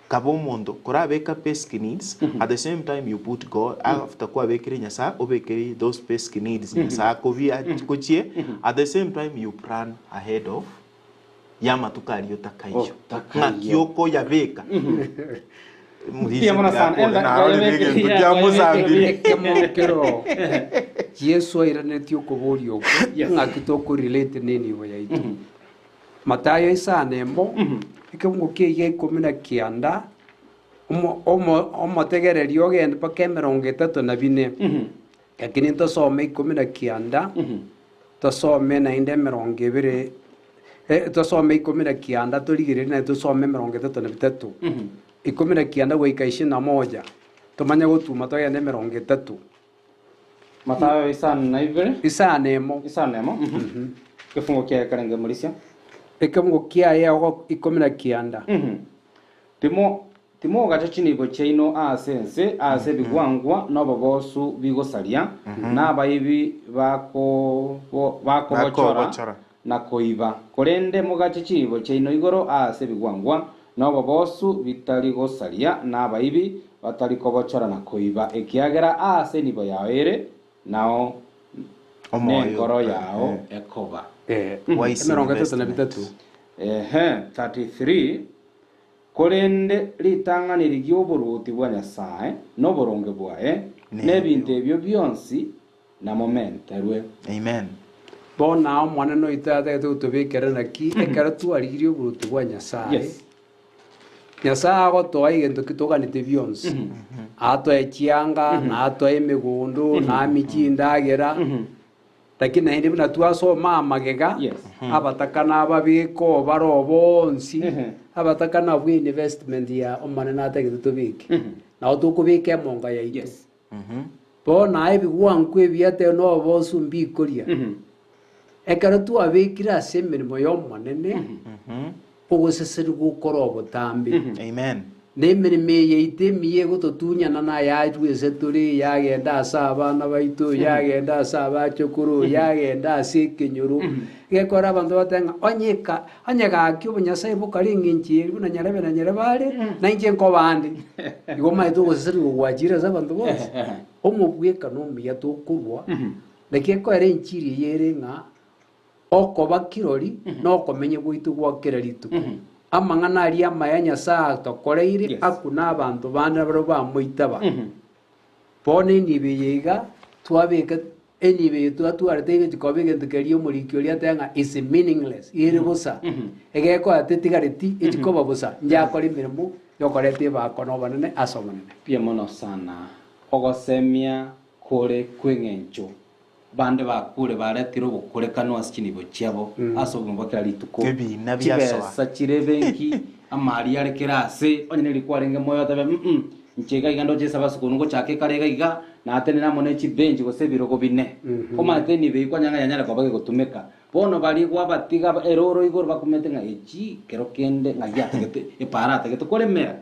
kaba omonto korabeka basic needs, at the same time you put God, after kwabekire Nyasaye, obeke those basic needs Nyasaye akobie agochie, at the same time you plan ahead of y'amatuko aria otakaiyo. Otakaiyo. Ng'aki okoyabeka? Mbuya mono sana. Elda, Narorire egento yeah, kia mosambire. Ekemo kero Yesu airanetie okoboria okwo Yes. ng'aki tokorelate nenibo yaito. Mathayo isano emo, ekebungo kia iga ikomi na kianda, omo- omo- omotegereri ogende mpaka emerongo etato na bine. Lakini ntosome ikomi na kianda, tosome naende emerongo ebere, eh, tosome ikomi na kianda torigererie naende tosome emerongo etato na bitato. Ikomi na kianda goika ishirini na moja, tomanye gotuma togende emerongo etato. Mathayo isano na ibere. Isano emo. Isano emo. Ekefungo kiaye karenge morisia. Ekefungo kiaye ikomi na kianda. Timo Timogacha chinibo chiaino ase ense, ase ebigwankwa na oboboosu bigosaria, na abaibi bakobochora na koiba. Korende mogache chinibo chiaino igoro ase ebigwankwa na oboboosu bitari gosaria, na abaibi batari kobochora na koiba, ekiagera aase enibo yao ere, nao nenkoro yao ekoba. 33. Ehe, 33. Korende ritang'ani rigia oboruoti bwa Nyasae, na oboronge bwaye, na ebinto ebio bionsi namomenterwe. Amen. Bono nao Omonene oito atagete gotobekera naki ekero twarigirie oboruoti bwa Nyasae, Yes. Nyasae agotoa egento ki toganete bionsi, atoe chianga, na atoe emegondo, na amie chindagera, Lakini naende buna twasoma amagega, Yes. abataka nababeke obare bonsi, Ehe. abataka nabwo investment ya Omonene atagete tobeke. Nabo tokobeka emonga yaito. Yes. Bono aye ebigwango ebiya na obosu mbikoria. Ekero twabekire ase emeremo y'Omonene, ogosesenigwa okore obotambe. Amen. Na emeremo eye yaito emiya egototunyana nayachwe ase tore, yagenda ase abana baito, yagenda ase abachokoro, yagenda ase ekenyoro. Gekora abanto batebe ng'a onye eka onye gaki obonyasae bokare eng'encho eye buna nyarebe na nyarebe are, na inche nkoba ande. Igo omanyete ogosesenigwa gwachire ase abanto bonsi. Omobwekano omuya tokorwa, naki ekoera enchiri eye ere ng'a Okoba kirori nokomenya gwaito gwa kera rituko. Amang'ana aria amaya Nyasae atokoreire Yes. akwo nabanto bande nabarabwo bamoitaba. Bono enibo eye iga twabeka enibo eye twatwarete egochi koba egento keria omoriki oria ateba ng'a is meaningless, ere bosa. Egekoa tetigareti echi koba bosa, njakore emeremo yokoreta ebako na obonene ase Omonene. Mbuya mono sana ogosemia kore kw'eng'encho. Bande bakure baretire obokorekano ase chinibo chiabo ase obogima bwa kera rituko. Ebiina biasoa. Chibesa chire ebenki, amari are kera ase, onye neri kwarenge moyo otebe mm inche iga iga ndoche esabasuku ngochaka ekare iga iga, natenene amo ne chibenchi gose ebirogo bine. Omanyete enibo eyio kwanyora ng'a yanyare koba gegotumeka. Bono baria gwabatiga eroro igoro bakumete ng'a echi kero kende ng'a giatagete epaara atagete koremera.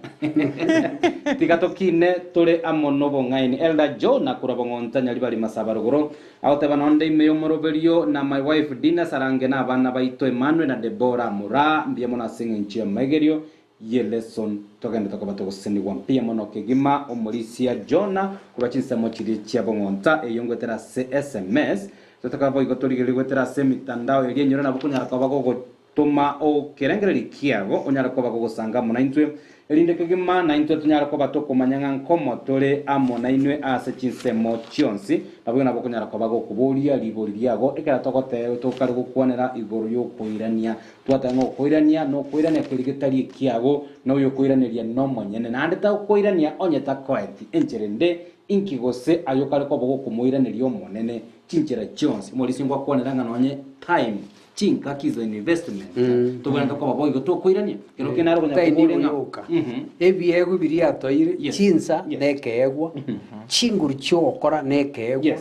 Tiga tokine tore amo nobong'aini. Elder John akura bong'onta Nyaribari Masaba rogoro agoteba nonde ime y'omoroberio na my wife Dina Sarange na abana baito Emmanuel na Deborah Moraa mbuya mono ase eng'encho y'amaigerio ye lesson togende tokoba togosesenigwa mbuya mono kegima omorisia Jonah korwa chinsemo chiria chia bong'onta eyio ngoetera ase sms totaka boigo torigererie goetera ase emitandao eria enyoro nabo okonyara koba gogotoma okerengererio kiago onyare koba gogosanga amo naintwe erinde kegima naintwe tonyare koba tokomanya ng'a nkomo tore amo nainwe ase chinsemo chionsi Naboigo nabo okonyara koba gokoboria ribori riago ekero togoteeba tokare gokwanera igoro y'okoirania. Twateba ng'a okoirania nokoirania keria getari ekiago, na oyokoiraneria nomonyene, naende tagokoirania onye takoeti enchera ende inki gose aye okare koba gokomoiraneria Omonene. chinchera chionsi. Omorisia ngwakwanera ng'a nonye time, chingaki is an investment, tobwenerete koba boigo tokoirania. Kero kende nare okonya Time koboria ng'a yoka. Ebiegwa biria atoeire, chinsa nekeegwa, chinguru chi'ogokora nekeegwa,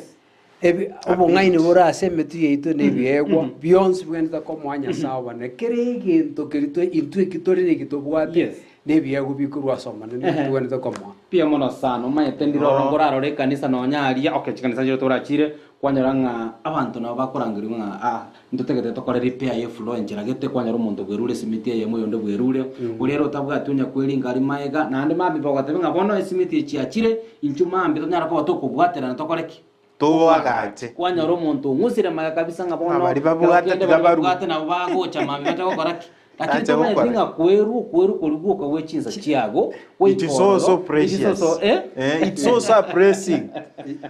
ebi- obong'aini bore ase emetwe yaito nebiegwa, bionsi bwenerete komoa Nyasae obonene. Kera egento keria twe intwe eki tore na eki tobwate, nebiegwa bikorwa ase Omonene tobwenerete komoa. Mbuya mono sana, omanyete ndire ororo nkorarore ekanisa nonya aria, okay chikanisa nchire torachire, kwanyora ng'a abanto nabo bakorangerigwa ng'a aa ntotagete tokore repair ye floor enchera gete, kwanyora omonto bwerure esimiti eyemo oyonde bwerure, oria ere otabwati onya kweringa aria maega, naende mambia bagoteba ng'a bono esimiti echi chiachire, intwe mambia tonyare koba tokobwaterana tokore ki? Toagache. Kwanyora omonto ong'usire maega kabisa ng'a bono Ng'a baria kero babwate kende tiga baria barue. babwate nabo bagocha mambia bache gokora ki? Lakini Bache tomanyeti gokora ng'a kwerwa okwerwa koria gwoka gwe chinsa chiago, It goika is so so ororo, it is precious. so so eh? Eh, it's so surprising.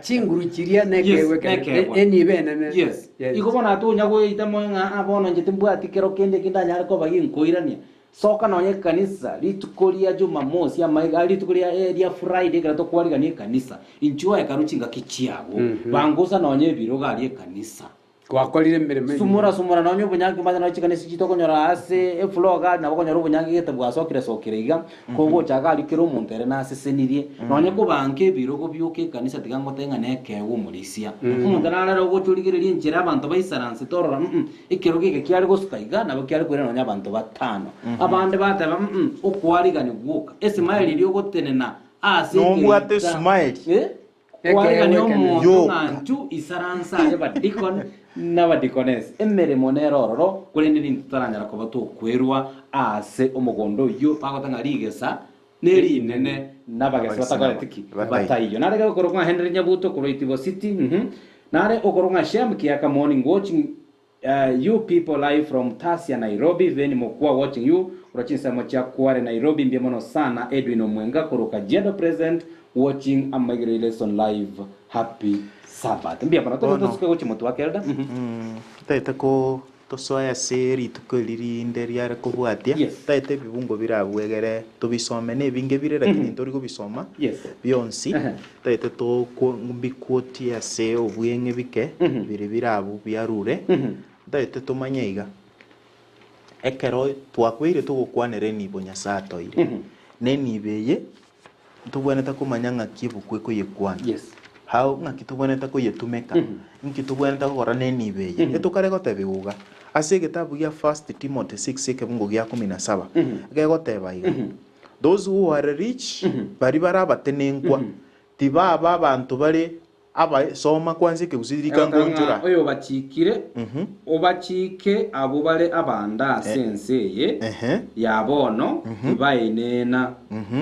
Chinguru chiria Yes, nekeegwa ekere, nekeegwa. enibo enene. Yes. Yes. Igo bono atonya goeita moyo ng'a ah bono inche timbwati kero kende eki ndanyare koba ginkoirania. Soka nonya ekanisa rituko ria Jumamosi amaiga ah rituko ria eh ria Friday ekero tokwarigania ekanisa, inchuo hekalu chingaki chiago, bangusa nonya ebirogo aria ekanisa. Gwakorire emeremo emiya. Sumora sumora nonya obonyangi omanye nonya chikanisa echi tokonyora ase efloor iga nabo okonyora obonyangi gete bwasokire sokire iga, kogocha iga aria kera omonto ere nasesenirie. Nonya kobanka ebirogo bioka ekanisa tiga ngotebe ng'a nekeegwa omorisia. Omonto naro ere ogocha origereria enchera abanto baisaransete orora mm ekerogo eke kiare gosuka iga nabo kiare koira nonya abanto batano. Abande bateba mm okwarigani gwoka, esimaeli eria ogotenena ase Nobwate ekeita esimaeli. eh. Kwarigania omonto Yoka. ng'a nchu isaranse aria abadikon na abadikonesi, emeremo nere ororo, korende nintwe totaranyara koba tokwerwa aase omogondo oyio, bagoteba ng'a rigesa nerinene, na abagesi Abagesi batakoreti ki? bataiyo. Bataiyo. Nare okorokwa ng'a Henry Nyabuto korwa Itibo City, mhm. Nare okorokwa ng'a Shem Kiaka morning watching You people live from Tasia Nairobi Veni Mokua watching you korwa chinsemo chia Kware Nairobi mbuya mono sana Edwin Omwenga korwa Kajiado present watching Amaigereri lesson live happy Sabbath mbuya mono tobe Bono. tosuke gochia motwe ake Elder mhm. Totaete ko tosoe ase rituko eri rinde riare kobwatia, Yes. totaete ebibungo bire abwo egere tobisome na ebinge bire lakini ntori kobisoma Yes. bionsi, Ehe. totaete tokwo mbikwotie ase obweng'e bike biri bire abwo biarure, ntaete tomanye iga, ekero twakweire togokwanera enibo Nyasae atoeire, na enibo eye ntobwenerete komanya ng'aki ebuku ekoyekwana, Yes. how ng'aki tobwenerete koyetumeka, nki tobwenerete gokora na enibo eye. Etokare gotebigwa iga, ase egetabu gia First Timothy 6 ekebungo gia kumi na saba, gegoteba iga, Those who are rich, baria bare abatenenkwa, tibaba abanto bare aba soma kwanza ekegusii rika Egoteba ng'a ngonchora. oyobachikire, obachike abwo bare abanda ase ense eye Ehe. ya bono tibaenena,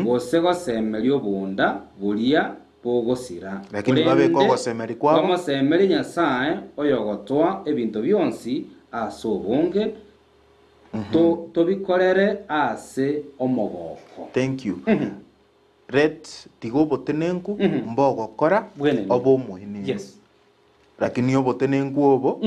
gose gosemeria obonda boria bogosira, Lakini babeke korende ogosemeria kwabo. bamosemerie Nyasae oyogotoa ebinto bionsi ase obonge, to tobikorere ase omogoko. Thank you. Let tiga obotenenku mbogokora Bwenene. obe omoenenu. Yes. Lakini obotenenku obo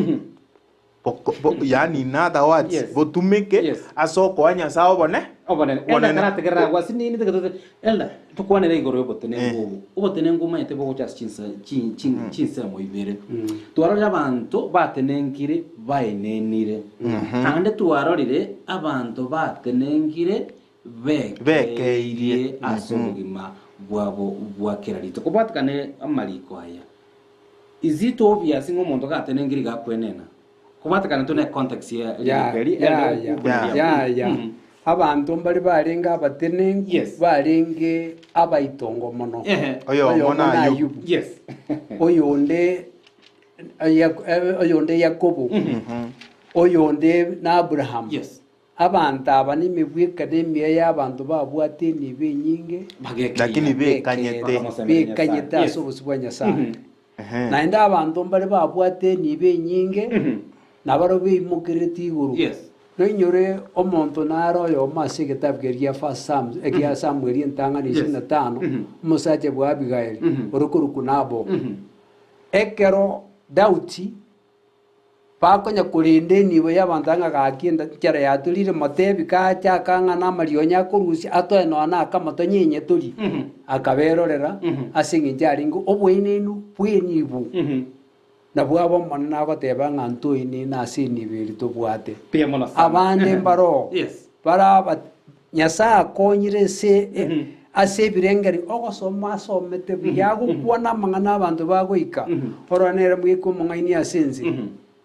boko- bo- yaani in other words Yes. botumeke Yes. ase okoa Nyasae obone Obonene. Elder Obonene. tarategerera agwo ase nini tege tote Elder tokwanere igoro y'obotenenku Eh. obo. Obotenenku omanyete bogocha ase chinsa chi- chi- chinsemo ibere. Twarorire abanto batenenkire baenenire. Naende twarorire abanto batenenkire bekeirie ase obogima bwabo bwa kera rituko. Kobwatekana amariko aya, is it obvious ng'a omonto gatenengeria iga akwenena? Kobwatekana to ne context ya Ya, ririko eri, ya, ere ya, okuneria. ya, ya. Abanto mbare barenge abatenenku, Yes. barenge abaitongo mono. Ehe. Oyomo Oyomo na na Ayubu. Ayubu. Yes. Oyonde Yak- eh, oyonde Yakobo. Oyonde na Abrahamu. Yes. Abanto aba nemebwekano emiya y'abanto babwate enibo enyinge, Lakini bekanyete. bekanyete ase obosio bwa Nyasae. Naende abanto mbare babwate enibo enyinge, nabarabwo beimokererete igoro. Noinyore omonto nare oyomo ase egetabu keria gia First Sam, egia Samueli entang'ani isini na tano, omosacha bwa Abigaili, ore korokwa Nabal. Ekero Daudi Bakonya korenda enibo y'abanto ang'e gaki enchara yatorire motebi kache akang'ana amarionya akorusia atoe nonya na akamo tonyenye torie. Akaberorera ase engencho arenge oboenenu bw'enibo. Nabwo aba Omonene agoteba ng'a ntoinene ase enibo eria tobwate. Mbuya mono sana. Abande mbaroo Yes. bare aba Nyasae akonyire ase ase ebirengererio ogosoma asomete buya agokwana amang'ana abanto bagoika orore nere mweka omong'aini ase ense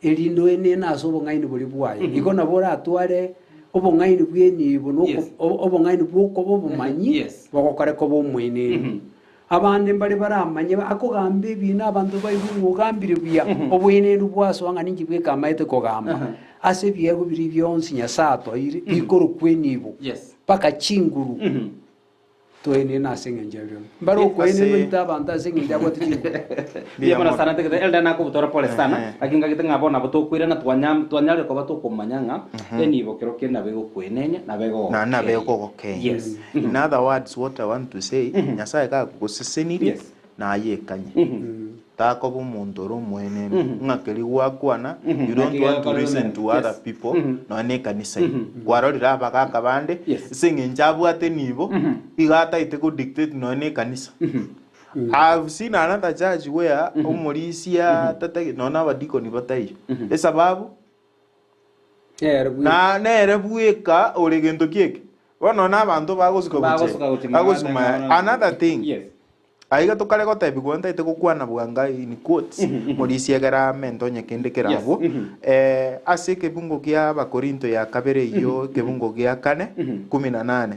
erinde oenene ase obong'aini boria bwaye. Igo nabo oratware obong'aini bw'enibo na Yes. obong'aini bw'okoba obomanyi Yes. bogokore koba omoenenu. Abande mbare baramanye akogamba ebiina abanto baigwe ng'a ogambire buya, oboenenu bwasoa ng'a ninki bweka amaete kogamba. Ase ebiegwa biria bionsi Nyasae atoeire bikorokwa enibo, Yes. mpaka chinguru, toenene ase eng'encho erio. Mbare okoenenwa Ase- intwe abanto ase eng'encho abwate chinguru. Mbuya mono sana ntagete elder nakobutora pole sana Ehe. lakini ngagete ng'a bono nabo tokoirana twanya twanyarire koba tokomanya ng'a enibo kero kende nabo egokwenenia nabo Na nabo egogokeyia. egogokeyia. Yes. In other words what I want to say, Nyasaye gakogosesenirie, Yes. naye ekanye. Takoba omonto ore omoenenu, ng'a keria gwakwana, you don't Naki want to gekore listen to Yes. other people, nonya na ekanisa ime. Kwarorire abagaka bande, Yes. ase eng'encho abwate enibo, igo ataete go dictate nonya na ekanisa. I've seen another church where omorisia tatagete nonya na abadikoni bataiyo. Esababu, Nere bweka. Na nere bweka ore gento kieke. Bono na abanto bagosuka gochia Bagosuka gochia bagosuka magana, maya. magana. Another thing, Yes. aiga tokare gotebigwa ntaete gokwana bwanga in quotes, morisia ekero amente onye kende kere Yes, abwo. Eh, ase ekebungo kia Abakorinto ya kabere eyio ekebungo gia kane, kumi na nane,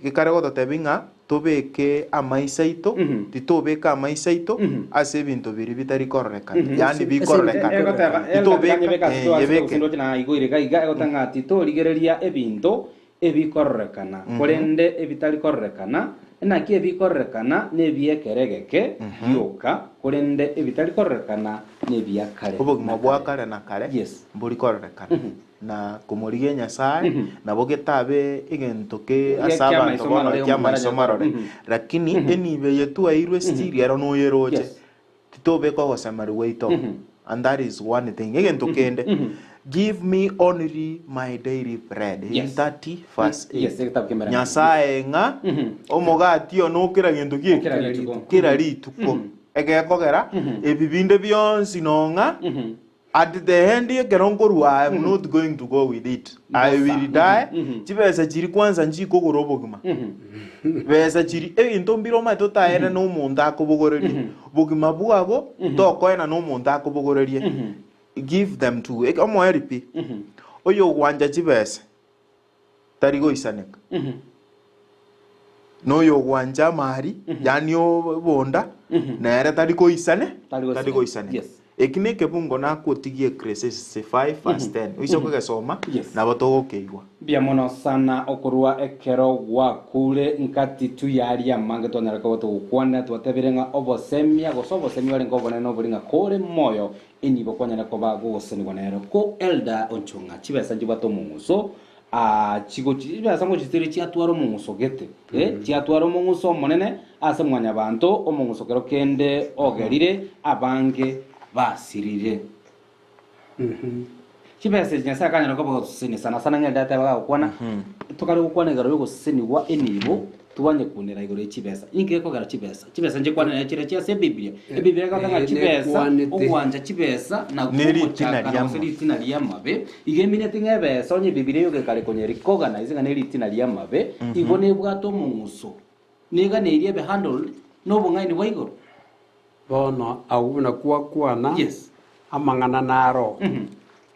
gekare gototebia ng'a Tobeke amaiso aito, titobeka amaiso aito ase ebinto biria bitari kororekana, yaani bikororekana. Egoteba, Titobeka, nyebeke ase eh, ase nyebeke. gose ndoche na igo ire iga, egoteba ng'a titorigereria ebinto ebikororekana, korende ebitari kororekana, naki ebikororekana nebi'ekero egeke gioka, korende ebitari kororekana nebia kare Obogima na bwa kare. kare na kare Yes. mbori kororekana. Na komorigia Nyasae, nabo getabe egento ke ase Kia abanto amaiso bono marore, kia amaiso omonto marore. Mhm. Lakini enibo eye twaeirwe still ero noyeroche, Yes. titobeka ogosemeria gwaito. And that is one thing. Egento kende, give me only my daily bread. In Yes. 30 verse 8. Yes, egetabu ki'emereng'anio. Nyasae ng'a omogati one o kera gento ki? Kera rituko. Kera rituko. Egekogera ebi binde bionsi nong'a At the end ekero nkorua I am not going to go with it. I will die. Chibesa chiri kwanza nchikogora obogima. Besa chiri ebinto mbire omanyete otaene na omonto akobogorerie. Bogima bwago tokoena na omonto akobogorerie. Give them to omoeri pi. Oyogwancha chibesa tari goisaneka. Na oyogwancha amari, yaani obonda, nere tari koisane, Tari goisaneka. tari goisaneka. Yes. Eki nekebungo nakotigia Ecclesiastes 5 verse 10. Oise kogesoma, Yes. nabo togokeigwa. Mbuya mono sana okorwa ekero gwakure nkati tu yaria amange twanyara koba togokwana twatebire ng'a obosemia gose obosemia orenge obonene obori ng'a kore moyo enibo kwanyara koba gogosenigwa nero ko elder onchong'a chibesa nchibwate omong'uso Aa, chigochi chibesa ngochitire chiatwara omong'uso gete, eh, chiatwara omong'uso omonene ase mwanyabanto, omong'uso kero kende ogerire abange basirire. Chibesa echi Nyasae akanyora koba gosesenia sana sana ng'ende ateba gagokwana, tokare gokwana igoro y'ogosesenigwa enibo, Tobanye kunera igoro ye chibesa. Inki gekogera chibesa? Chibesa nchikwanera chire chia ase Ebiblia. Ebiblia egoteba ng'a Eh, chibesa, nekwanete. ogwancha chibesa na Ne ritina ogochakana ri'amabe. gose ritina ri'amabe, igo emineti ng'a ebesa onye Ebibilia eyokekare konyerikoganise ng'a neritina ri'amabe, igo nebwate omong'uso. Neganeiri ebe handled nobong'aini bwa igoro. Bono agwo buna kwakwana, Yes. amang'ana naro.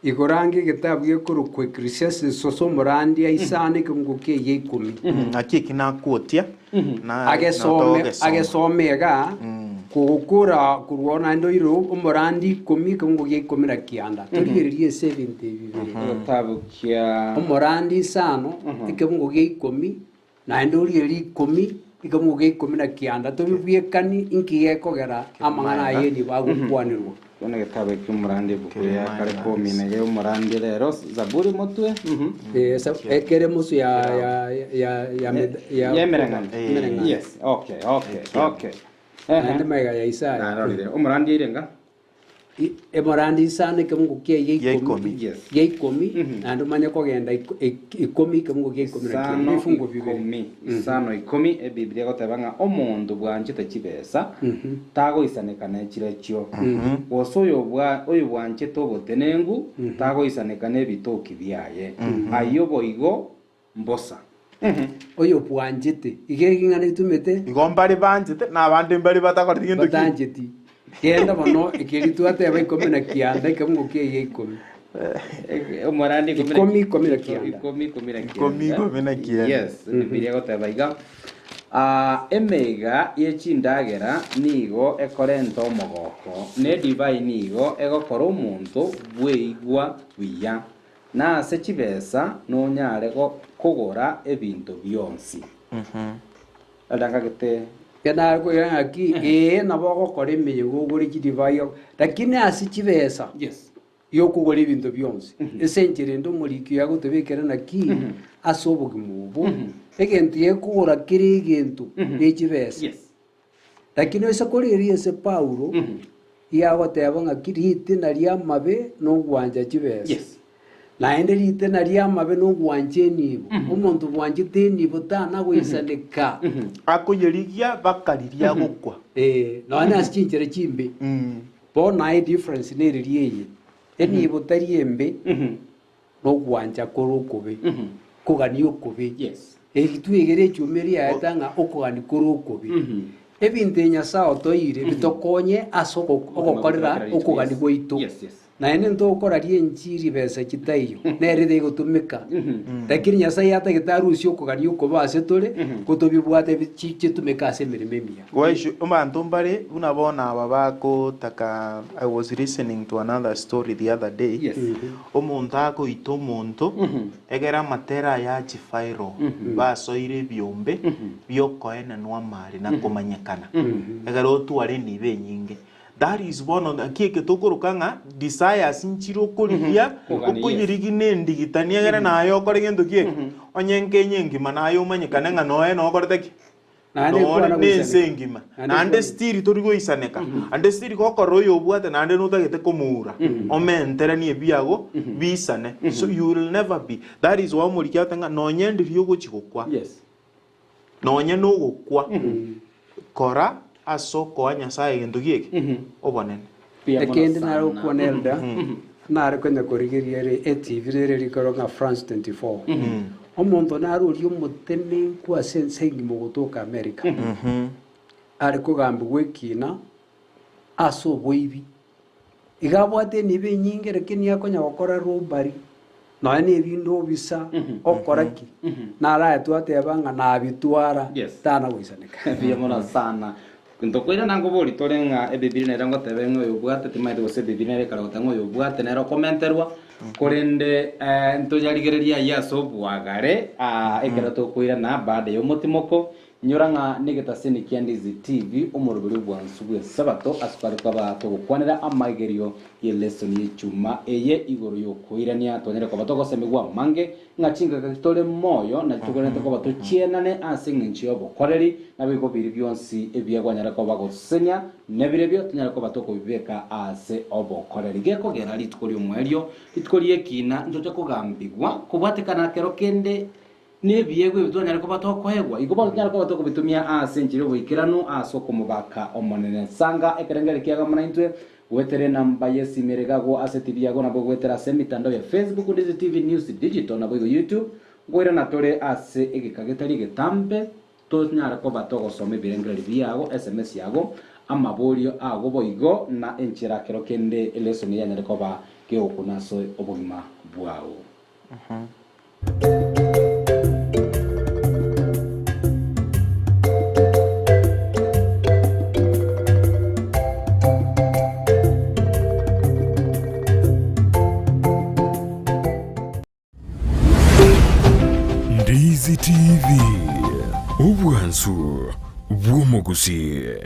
Igoro ange egetabu gekorokwa Ecclesiastes ase omorandia isano ekeungo ki'egia ikomi. Naki eki nakotia, na Agesome natogesoma. agesome iga, kogokora korwa oo naende oire omorandia ikomi ekeungo gia ikomi na kianda. Torigererie ase ebinto ebi bibere. Egetabu kia Omorandia isano ekebungo gia ikomi Naende orie rikomi, ekemungo gia ikomi na kianda, tobibwekani inki gekogera amang'ana aya enibo agokwanerwa. Bono egetabu ekio omorandi ebuku ya kare komina iga omorandi rero Zaburi motwe. Eh, ekere mosu ya ya ya ya ya Ya emereng'anio. emereng'anio. Yes, okay, okay, okay. Naende magega ya Isaya. Narorire. Omorandi eire nga? Emorandi isano ekemungo kiaye Gia ikomi, ikomi. Yes. gia ikomi, naende omanye kogenda iko- ik- ikomi ekemungo gia ikomi na kianda, Isano ebifungo bibere. ikomi, isano ikomi, Ebiblia egoteba ng'a omonto bwanchete chibesa tagoisaneka ne chirechio, gose oyobwa- oyobwanchete obotenenku tagoisaneka nebitoki biaye. Ayio boigo mbosa. Oyobwanchete, iga eking'ana etumete. Igo mbare banchete, na abande mbare batakoreti gento ki. Batancheti. Genda bono, ekeri twateba ikomi na kianda, ekemungo kiaye ikomi. Omorandi ikomi na- Ikomi, ikomi na kianda. Ikomi, ikomi na kianda. Ikomi, ikomi na kianda. Yes, Ebibilia egoteba iga, Ah, emeiga ye chindagera nigo ekorenta omogoko, na edivai nigo egokora omonto bweigwa buya, Na ase chibesa nonyare kogora ebinto bionsi. Elder ngagete. Ekero nare koira ng'aki, ee, nabo ogokora emeyega ogore chidivai, lakini ase chibesa Yes. yokogora ebinto bionsi. Ase enchera ende omoriki oyo agotobekera naki, ase obogima obo, egento gekogora kera egento ne chibesa. Yes. Lakini ase korigereria ase Paulo, iga agoteba ng'aki ritina ri'amabe nogwancha chibesa. Yes. Naende ritina ri'amabe nogwancha enibo. Omonto bwanchete enibo tana goisaneka. Akoyerigia bakariria gokwa. Eh, nonya ase chinchera chimbe. Bono aye difference neriria eye. Enibo tari embe, nogwancha kore okobe, kogania okobe. Yes. Eri twegere echuma eria yaeta ng'a okogania kore okobe. Ebinto ebi Nyasae otoire bitokonye ase ogo- ogokorera okogania gwaito. Yes, yes. Naende ntokoraria enchiri besa chitaiyo, nere tegotumeka. Lakini Nyasae atagete arusie okogania okobe ase tore, kotobibwate bi- chi- chitumeke ase emeremo emiya. Goesio abanto mbare buna bono aba bagotaka I was listening to another story the other day Yes. omonto agoita omonto egere amatera aya achie viral basoire ebiombe biokoenanwa amari na komanyekana egere otware enibo enyinge that is bono naki eke tokoroka ng'a desires nchire okorigia Kogania, yes. okoyerigia na endigitani egere naye okore gento ki eke onye nkenye engima naye omanyekane ng'a noe nokorete ki Naende Nore kwana nense goisaneka. engima, Naende naende kwana- stiri tori goisaneka, ande stiri gokorora oyo obwate naende notagete komoura, omenteranie ebiago biisane. So you will never be. That is why omoriki agote ng'a nonye ndiria ogochi gokwa, Yes. nonye nogokwa, kora ase okoa Nyasaye egento gieke, obonene. Mbuya mono Ekende sana. nare gokwana Elder, nare konya korigeria ere etv rere rikorwa ng'a France 24. Omonto nare oria omotenenku ase ense engima ogotoka America, are kogambigwa ekina ase oboibi. Iga abwate enibo enyinge lakini akonya gokora robbery, nonya na ebinde obisa, okora ki? Naro aye twateba ng'a nabitwara, Yes. tana goisaneka. Mbuya mono sana. Ntokoirana nkobori tore ng'a Ebibilia nere ngotebe ng'a oyobwate, timaeti gose Ebibilia nere ekare goteba ng'a oyobwate nere okomenterwa, korende ntoyarigererie ayio ase oboagare ekero tokoirana baada y'omotimoko. Inyora ng'a negetaseni kia Ndizi TV, omoroberi obwansu bw'Esabato, ase kware kwaba togokwanera amaigerio y'elesoni y'echuma eye igoro y'okoirania. Twanyare koba togosemigwa amange Ng'a chingaki tore moyo nachi togwenerete koba tochienane ase engencho y'obokoreri, naboigo biria bionsi ebiagwanyare koba gosesenia, nebirebio tonyare koba tokobibeka ase obokoreri. Gekogera rituko ri'omoerio, rituko ri'ekiina, ntoche kogambigwa kobwatekana kero kende nebiegwa ebi twanyare koba tokoegwa. Igo bono tonyare koba tokobitumia ase enchera y'oboikeranu ase okomobaka Omonene. Sanga ekerengererio kiago naintwe Goetera enamba y'esimi ere iga agwo ase TV yago nabo goetera ase emitandao ya Facebook, Ndizi TV News Digital naboigo YouTube. Nkoirana tore ase egeka getari egetambe tonyare koba togosoma ebirengererio biago, SMS yago, amaborio ago boigo na enchera kero kende elesoni yanyare koba gegokuna ase obogima bwao. Ndizi TV, obwansu bw'omogusii.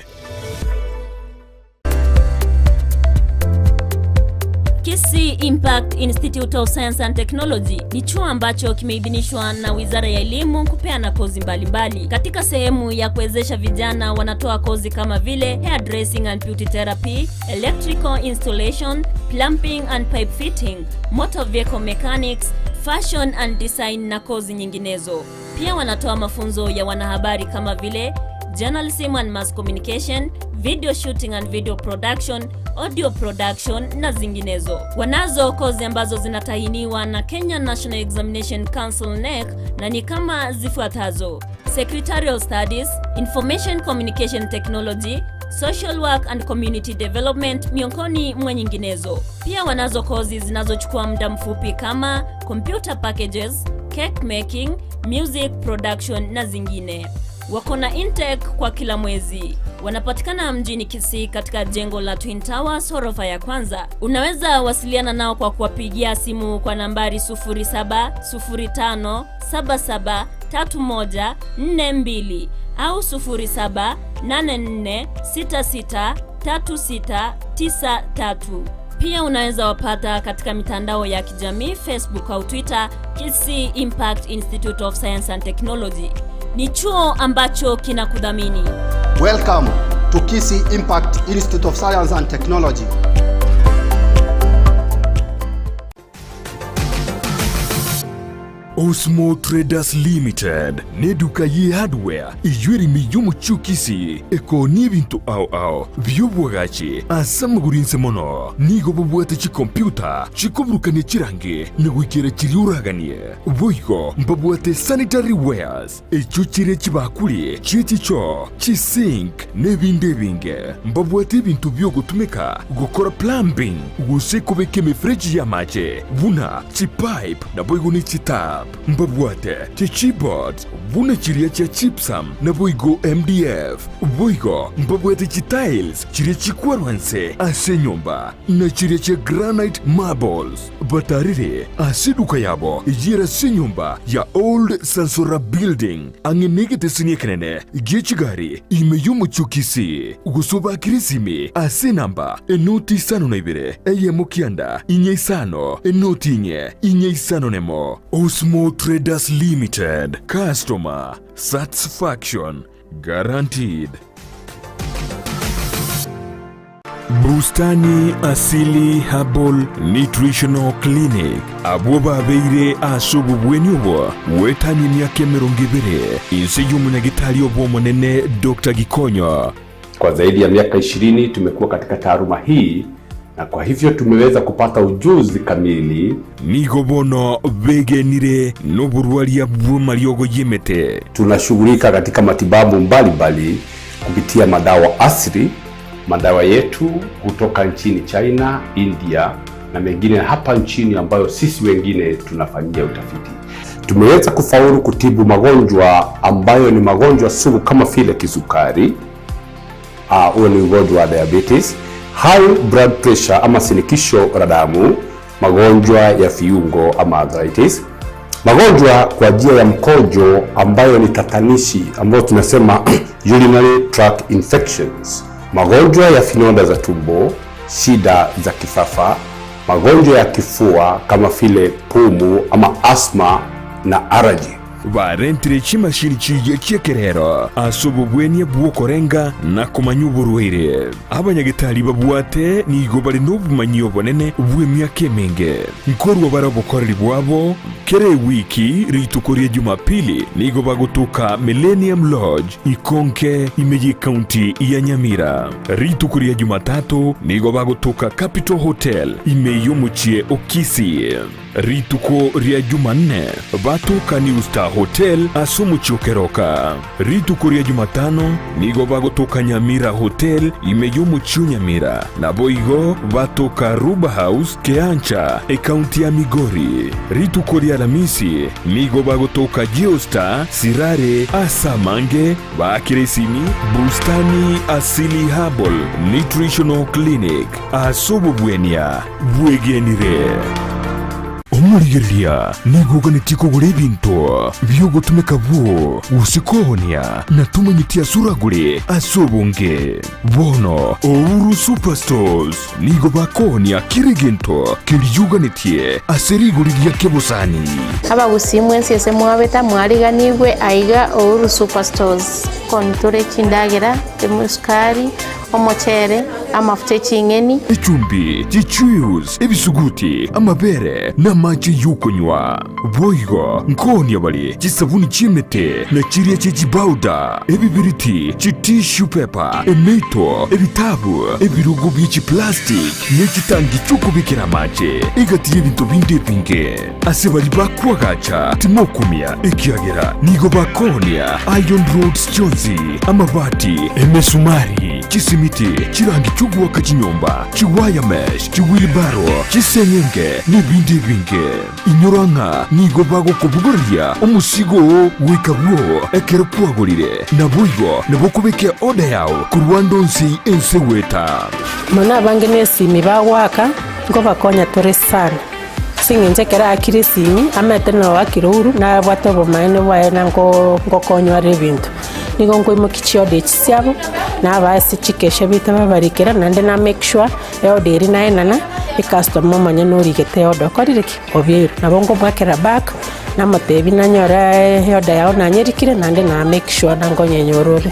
Kisii Impact Institute of Science and Technology ni chuo ambacho kimeidhinishwa na Wizara ya Elimu kupeana kozi mbalimbali mbali. Katika sehemu ya kuwezesha vijana wanatoa kozi kama vile hairdressing and beauty therapy, electrical installation, plumbing and pipe fitting, motor vehicle mechanics, fashion and design na kozi nyinginezo. Pia wanatoa mafunzo ya wanahabari kama vile journalism and mass communication, video shooting and video production, audio production na zinginezo. Wanazo kozi ambazo zinatahiniwa na Kenya National Examination Council KNEC na ni kama zifuatazo: Secretarial Studies, Information Communication Technology, Social Work and Community Development miongoni mwa nyinginezo. Pia wanazo kozi zinazochukua muda mfupi kama computer packages, cake making, music production na zingine. Wako na intake kwa kila mwezi. Wanapatikana mjini Kisii katika jengo la Twin Towers ghorofa ya kwanza. Unaweza wasiliana nao kwa kuwapigia simu kwa nambari 0705773142 au 0784663693. Pia unaweza wapata katika mitandao ya kijamii Facebook au Twitter, Kisii Impact Institute of Science and Technology. Ni chuo ambacho kinakudhamini. Welcome to Kisii Impact Institute of Science and Technology. Osmo Traders Limited neduka ye hardware eyio ere ime y'omochie o Kisii ekoonia ebinto ao ao bi'obwagachi ase amagoro inse mono. Nigo bobwate chikompiuta chikoburukania chirangi na goikera chiria oraganie. Boigo mbabwate sanitary wares, echio chire chibakuri chie chichoo, chisink, na ebinde ebinge. Mbabwate ebinto bi'ogotumeka gokora plumbing gose kobeka emefereji y'amache buna chipipe naboigo ne chitap. Mbabwate chichipboards buna chiria chia gypsum naboigo MDF. Boigo mbabwate chitiles chiria chikwarwa nse ase enyomba na chiria chia granite marbles. Batarire ase eduka yabo eyere ase enyomba ya Old Sansora Building ang'e negeteseni ekenene gie chigari ime y'omochie o Kisii, gose obakire esimi ase enamba enoti isano na ibere eyemo kianda inye isano enoti inye inye isano nemo. Osmo Traders Limited, Customer Satisfaction Guaranteed. Bustani Asili Herbal Nutritional Clinic abwo babeire ase obobweni obo goetania emiaka emerongo ebere inse y'omonyagitari obo omonene Doctor Gikonyo. Kwa zaidi ya miaka 20 tumekuwa katika taaluma hii na kwa hivyo tumeweza kupata ujuzi kamili. Nigo bono begenire noborwaria bw'amariogo y'emete. Tunashughulika katika matibabu mbalimbali kupitia madawa asili. Madawa yetu hutoka nchini China, India na mengine hapa nchini ambayo sisi wengine tunafanyia utafiti. Tumeweza kufaulu kutibu magonjwa ambayo ni magonjwa sugu kama vile kisukari, huo ni ugonjwa wa diabetes, high blood pressure ama shinikizo la damu, magonjwa ya viungo ama arthritis, magonjwa kwa njia ya mkojo ambayo ni tatanishi ambayo tunasema urinary tract infections, magonjwa ya vidonda za tumbo, shida za kifafa, magonjwa ya kifua kama vile pumu ama asthma na allergy. Barentire chimashini chiria chi'ekerero ase obobwenia bw'okorenga na komanya oborwaire. Abanyagetari babwate nigo bare nobomanyi obonene bw'emiaka emenge. Nkorua bare obokoreri bwabo kera ewiki rituko ria Jumapili nigo bagotoka Millennium Lodge Ikonke ime y'ecounty ya Nyamira. Rituko ria Jumatatu nigo bagotoka Capital Hotel ime y'omochie o Kisii. Rituko ria Jumanne batoka New Star Hotel ase omochie o Keroka. Rituko ria Jumatano nigo bagotoka Nyamira Hotel ime y'omochie o Nyamira, naboigo batoka Ruba House Keancha ekaunti ya Migori. Rituko ria Alamisi nigo bagotoka Geostar Sirare ase amange baakire esimi Bustani Asili Herbal Nutritional Clinic ase obobwenia bwegenire. Omorigereria nigo oganetie kogora ebinto bi'ogotumeka bwoo gose koonia, na tomanyeti ase oragore ase obonge. Bono Ouru Superstores nigo bakoonia kera egento keria oganetie ase rigori ria kebosani. Abagusii mwensi ase mwabete mwariganigwe aiga Ouru Superstores. Kontore chindagera, esukari, omochere, amafuta e ching'eni. Echumbi, chichuius, ebisuguti, amabere, na amache y'okonywa. Boigo nkoonia bare chisabuni chi'emete, na chiria chie chibauda, ebibiriti, chitissue paper, emeito, ebitabu, ebirogo bie chiplastic, ne chitangi chi'okobekera amache, egati y'ebinto binde ebinge. Ase baria bakoagacha timokumia, ekiagera nigo bakoonia iron rods chionsi, amabati, emesumari, chisimiti, chirangi chi'ogoaka chinyomba, chiwire mesh, chiwheelbarrow, chiseng'enge, nebinde ebinge. Inyora ng'a nigo bagokobogoreria omosigo oo goika bwoo ekero kwagorire, naboigo nabo okobeka eoda yao korwa ande onsi ense goeta. Mono abange nesimi bagoaka, nkobakonya tore sana. Ase eng'encho ekero aakire esimi, amaete na oakire ouru, nabwate obomaene bwaye na nko nkokonywa are ebinto. Nigo nkoimokia chioda echi chiabo, nabaa ase chikesha baito babarikera, naende na make sure eoda eria naenana, ecustomer omonyene origete eoda okorire ki? Obiairwe. Nabo nkomoakera back, namotebia nanyora eoda yao nanyerikire naende na make sure na nkonyenyora ore.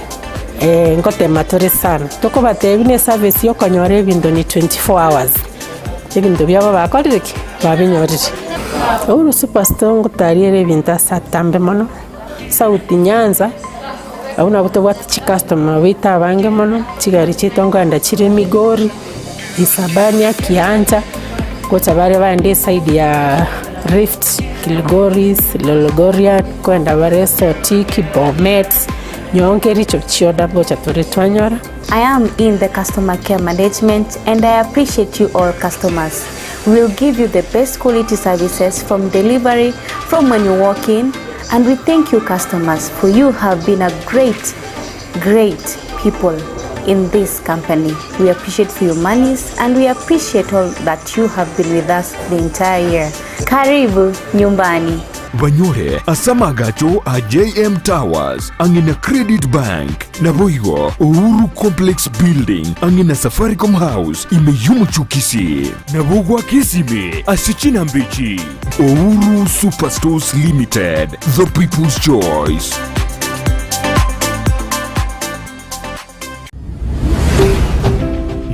Nkotema tore sana, tokobatebia na eservice ya okonyora ebinto ni 24 hours. Ebinto biabo bakorire ki? Babinyorire. Uhuru Superstore ngotariere ebinto ase atambe mono, South Nyanza, abwo nabwo tobwate chicustomer baito abange mono, chigari chiaito nkoenda chire Migori, Isabania, Kiancha, gocha bare baende eside ya Rift, Kilgoris, Lolgorian, nkoenda bare Sotik, Bomet, Nyonke, richo chioda ngocha tore twanyora. I am in the customer care management and I appreciate you all customers. We will give you the best quality services from delivery, from when you walk in, and we thank you customers for you have been a great, great people in this company. We appreciate for your monies and we appreciate all that you have been with us the entire year. Karibu nyumbani. Banyore ase amagacho a JM Towers ang'e na Credit Bank. Naboigo Uhuru Complex Building ang'e na Safaricom House ime y'omochie o Kisii. Nabo goaka esimi ase chinamba echi, Uhuru Superstores Limited, the people's choice.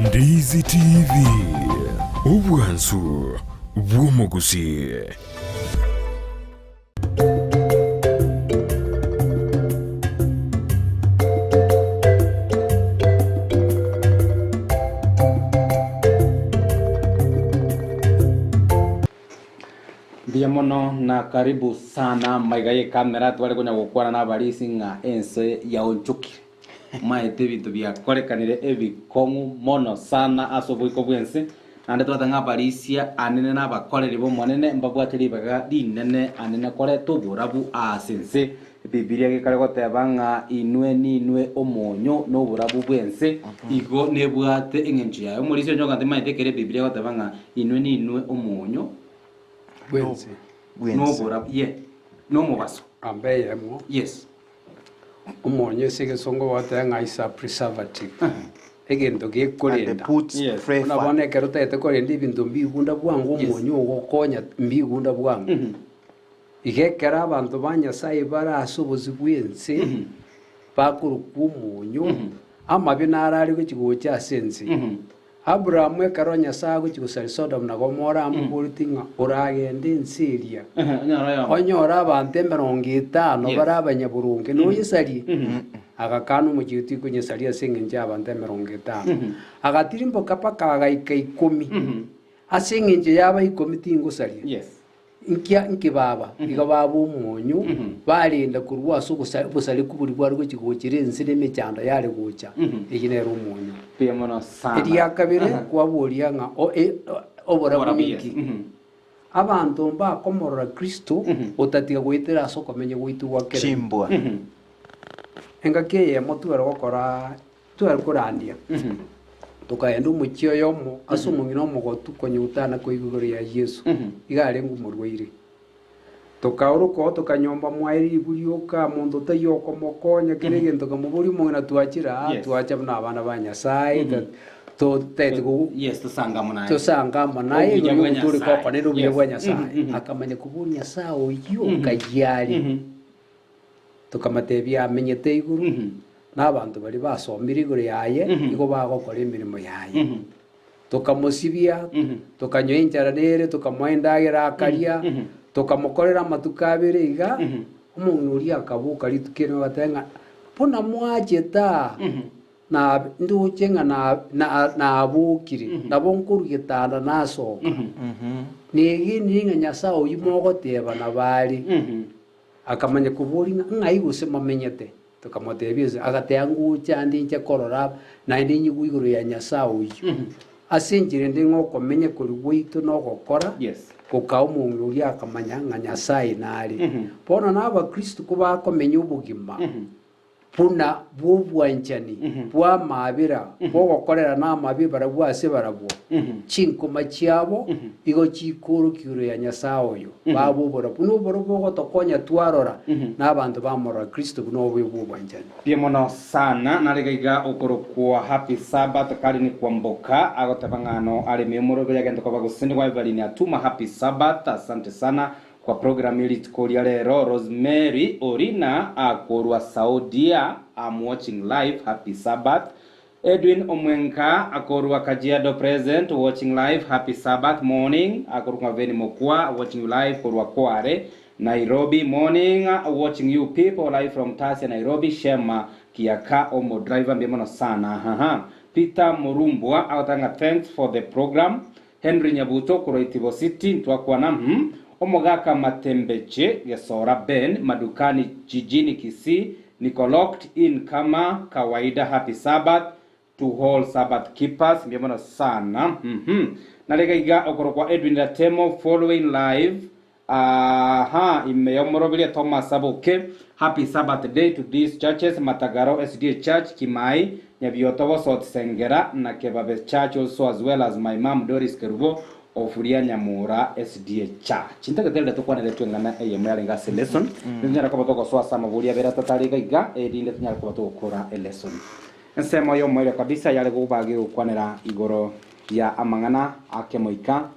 Ndizi TV, obwansu bw'omogusii. Mbuya mono na karibu sana maiga ye camera tware konya gokwana na abarisi ng'a ense yaonchokire maete ebinto biakorekanire ebikong'u mono sana ase oboiko bw'ense Naende twateba ng'a abarisia anene na abakoreri b'Omonene mbabwate ribaga rinene anene koreta oborabu ase ense. Ebibilia gekare goteba ng'a inwe ninwe omonyo na oborabu bw'ense, igo nebwate eng'encho yaye. Omorisia onye ogamba timanyeti ekero Ebibilia egoteba ng'a inwe ninwe omonyo Bw'ense. na oborabu, ye, na omobaso. Amba eyemo. Yes. Omonyo ase egesongo bagoteba ng'a is a preservative, egento And gekorenda. puts Yes. Buna flavour. bono ekero otagete korenda ebinto mbigunda bwango Yes. omonyo ogokonya mbigunda bwango. Iga ekero abanto ba Nyasaye bare ase obosio bw'ense, bakorokwa omonyo, amabe naro are gochia gocha ase ense. Aburaamu ekero Nyasae agochia gosaria Sodomu na Gomora amoboretie ng'a oragende ense eria, onyore abanto emerongo etano bare abanyaboronge, noyesarie? Agakana omochie tikonyesaria ase engencho y'abanto emerongo etano. Agatirimboka mpaka agaika ikomi, ase engencho y'aba ikomi tingosaria. Nkia nki baba iga baba omonyo, barenda korwa ase obosa- obosareku boria bware gochia gochera ense na emechando yare gocha, eyio nere omonyo. Mbuya mono sana. Eria kabere kwaboria ng'a o- e- oborabu Oborabu, yes. ninki? Abanto mbakomorora Kristo otatiga goetera ase okomenya gwaito gwa kera rituko. Chimbwa. Engaki eyemo tware gokora tware korandia, Tokaenda omochie oyomo ase omong'ina omogotu konya otana koigwa igoro ya Yeso, iga arenge omorwaire. Tokaoroka oo tokanyomba mwaye ribu rioka, monto taiyo okomokonya, kera egento tokamoboria omong'ina twachire aa, twacha buna abana ba Nyasae, totagete ko Yes, tosange amo naye. tosange amo naye Obuya igoro bwa y'ogotooreka Nyasae. okonene obuya Yes. bwa Nyasae. Akamanya koboria Nyasae oyio nkai are. Tokamatebia amenyete igoro, na abanto baria basomire igoro yaye nigo bagokora emeremo yaye. Tokamosibia, tokanywa enchara nere, tokamoa endagera akaria, tokamokorera amatuko abere iga, omong'ina oria akaboka rituko erimo agateba ng'a buna mwachete aa, na ndoche ng'a na- na- nabokire, nabo nkorwa getanda nasoka. Negenire ng'a Nyasae oyio mogoteba nabo are. Akamanya koboria ng'a ng'ai gose momenyete. Tokamotebia ase, agateba ngocha ande inche korora naende nyigwe igoro ya Nyasae oyio. Ase enchera ende ng'a okomenya koria gwaito na ogokora gokaa omong'ina oria akamanya ng'a Nyasae nare. Bono na abakristo kobakomenya obogima buna bw'obwanchani bw'amaabera bw'ogokorerana amabe barabwo ase barabwo, chinkoma chiabo igo chikoorokia igoro ya Nyasae oyo, babe obororo buna obororo bogotokonya twarora, na abanto bamorora Kristo buna obobe bw'obwanchani. Mbuya mono sana nare iga okorokwa Happy Sabbath Karini Kwamboka agoteba ng'a no areme omoroberi agente koba gosenigwa Evelyn Atuma Happy Sabbath asante sana Kwa program ye rituko ria rero Rosemary Orina akorwa Saudia am watching live happy Sabbath Edwin Omwenka akorwa Kajiado present watching live happy Sabbath morning akorwa Maveni Mokwa watching you live korwa Kware Nairobi morning watching you people live from Tasia Nairobi Shema Kiaka omo driver mbuya mono sana haha Peter Murumbwa agoteba ng'a thanks for the program Henry Nyabuto korwa Itibo City ntwakwana mm Omogaka Matembeche Gesora Ben Madukani Jijini Kisii niko locked in kama kawaida happy Sabbath to all Sabbath keepers mbuya mono sana mm Narega iga okorokwa Edwin Ratemo following live Aaha ime yomoroberia Thomas Aboke Happy Sabbath day to these churches Matagaro SDA Church Kimai Nyabioto Bosot Sengera na Kebabe Church also as well as my mum Doris Kerubo of Rianyamura SDA Church Ntagete rire tokwaneretwe eng'ana eyemo yarenge ase lesson Tonyare koba togosoa ase amabori abere atato are iga iga erinde tonyare koba togokora elesson Ensemo yomoerio kabisa yare goba gegokwanera igoro ya amang'ana akemoika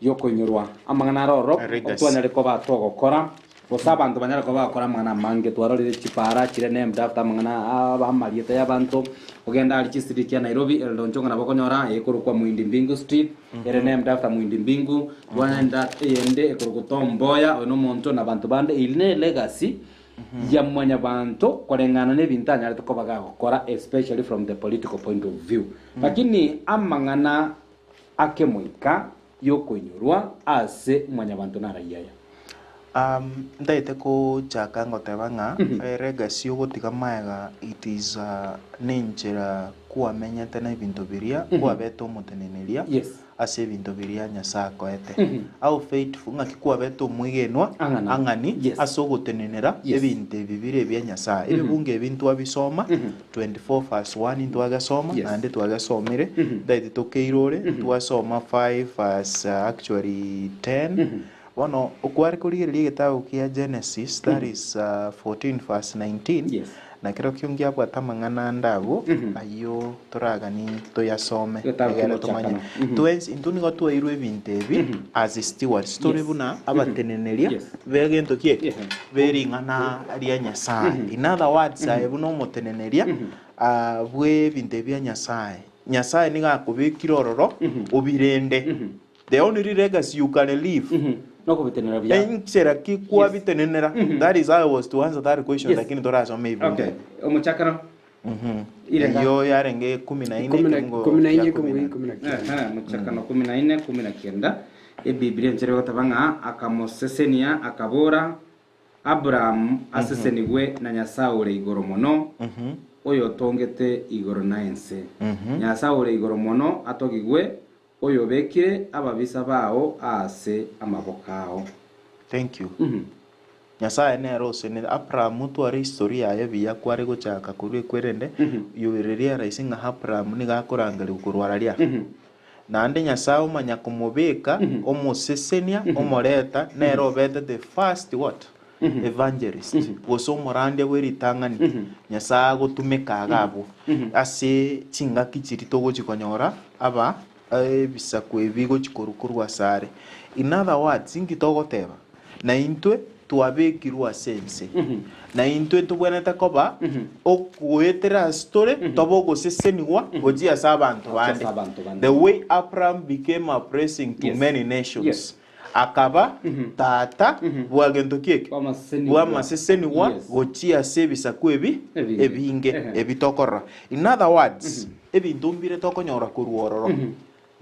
y'okoinyorwa amang'ana are ororo, Legacy. otwanyare koba togokora, gose abanto banyare koba bagokora amang'ana amange. Twarorire chipaara chire named after amang'ana aa amarieta y'abanto, ogende aria chistreet chia Nairobi, Eldoret ng'a nabo okonyora ekorokwa Muhindi Mbingu Street, ere named after Muhindi Mbingu, twaenda eyende ekorokwa Tom Mboya, oyo nomonto na abanto bande, eyio ne legacy ya mwanyabanto koreng'ana nebinto anyarete koba gagokora especially from the political point of view. Lakini amang'ana Akemoika y'okoinyorwa ase mwanyabanto narayia aya. Ntaete gochaka ngoteba ng'a legacy ogotiga maega it is nenchera kwamenyete na ebinto biria kwabete omoteneneria ase ebinto biria Nyasae akoete. How faithful ng'aki kwabete omwegenwa ang'ani ase ogotenenera ebinto ebi bire ebia Nyasae. Ebibungo ebi ntwabisoma 24 verse 1 ntwagesoma naende twagesomire ntaete tokeirore ntwasoma 5 verse actually 10 bono okware korigereria egetabu kia Genesis that is 14 verse 19 na kerokio ngiabwate amang'ana ande abwo ayio toragani toyasome Egetabu egere kia tomanye Omochakano. twensi intwe nigo twairwe ebinto ebi as stewards tore buna abateneneria B'egento ki eke? B'ering'ana ria Nyasae. In other words, aye buna omoteneneria bw'ebinto ebi bia Nyasae, Nyasae nigo akobekire ororo obirende. The only legacy you can leave. Nokobitenenera buya. Enchera ki kwabitenenera? That is how I was to answer that question, lakini torasome ebinto Okay. ebi. Omochakano. Irenga. Eyio yarenge ikomi na ine, Ikomi na- ekemungo ikomi na kia inye, ikomi na ekemungo ikomi na kianda. Ehe, Omochakano kumi na ine, kumi na kianda. Ebibilia enchera egoteba ng'a akamosesenia, akabora, Abrahamu asesenigwe na Nyasae ore igoro mono, oyotongete igoro na ense. Nyasae ore igoro mono atogigwe, oyobekire ababisa bao aase amaboko ao. Thank you. Nyasaye nere osenete Abraham otware history yaye buya kware gochaka korwa ekwerende, you will realize ng'a Abraham nigo akorangerigwa korwa araria. Naende Nyasaye omanya komobeka omosesenia, omoreta, nere obete the first what? Evangelist, gose omorandia bwe ritang'ani Nyasaye agotumeka iga abwo ase chingaki chiria togochi konyora aba ebisaku ebi bigochi korwa korwa asare. In other words, inki togoteba? Na intwe twabekirwe ase ense, na intwe ntobwenerete koba ogoetera ase tore, tobe ogosesenigwa gochia ase abanto Gochia bande. ase abanto bande. The way Abraham became a blessing to Yes. many nations, Yes. akaba tata bwa gento ki eke? Bw'amasesenigwa. Bw'amasesenigwa Yes. gochia ase ebisaku ebi Ebinge. ebinge Ehe. ebi tokorora. In other words, ebinto mbire tokonyora korwa ororo.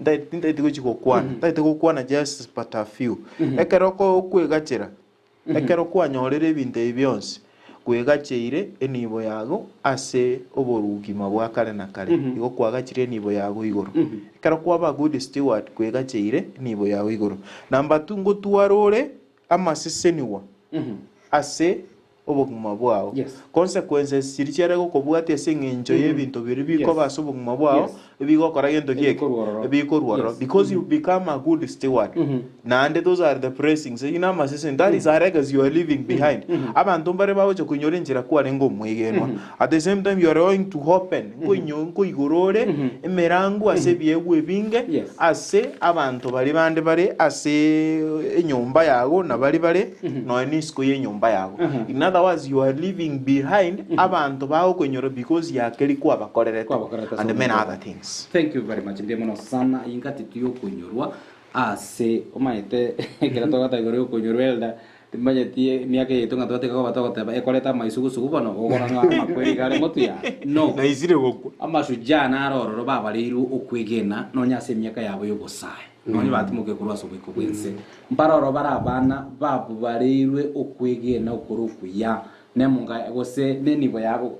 Ntaeti tintaeti gochia gokwana, ntaete gokwana just but a few. Ekero oko okwegachera, ekero kwanyorire ebinto ebi bionsi, kwegacheire enibo yago ase oborugima bwa kare na kare, igo kwagachire enibo yago igoro. Ekero kwaba a good steward kwegacheire enibo yago igoro. Number two, ngotwara ore amasesenigwa ase obogima bwao. Yes. Consequences chiria chiare gokobwatia ase eng'encho y'ebinto biria bikoba Yes. ase obogima bwao, Yes. ebigokora gento ki eke? Ebikorwa ororo. Ebikorwa ororo. Yes. Because you become a good steward. Naende those are the blessings, eyio na amaseseni, that is a legacy you are leaving behind. Abanto mbare bagocha koinyora enchera kwarenge omwegenwa. At the same time you are going to open, nkoinyo nkoigora ore emerango ase ebiegwa ebinge, Yes. ase abanto baria bande bare ase enyomba yago na baria bare nonya na isiko y'enyomba yago. In other words, you are leaving behind abanto bagokoinyora because ya keria kwabakorerete Kwabakorerete ase and many omonto. other things. Thank you very much mbuya mono sana ingati tuyokonyorwa ase omanyete ekero togoteba igoro yokonyorwa elder Timanyeti emiaka yaito ng'a twateka koba togoteba ekoreta amaisugusugu bono gokora ng'a amakweri iga are motu yane. No. Naisire gokwa. Amashujaa naro ororo babareirwe okwegena nonya ase emiaka yabo y'obosae, nonya batimokire korwa ase oboiko bw'ense. Mbare ororo bare abana babareirwe okwegena okore okuya, nemonga gose nenibo yabo,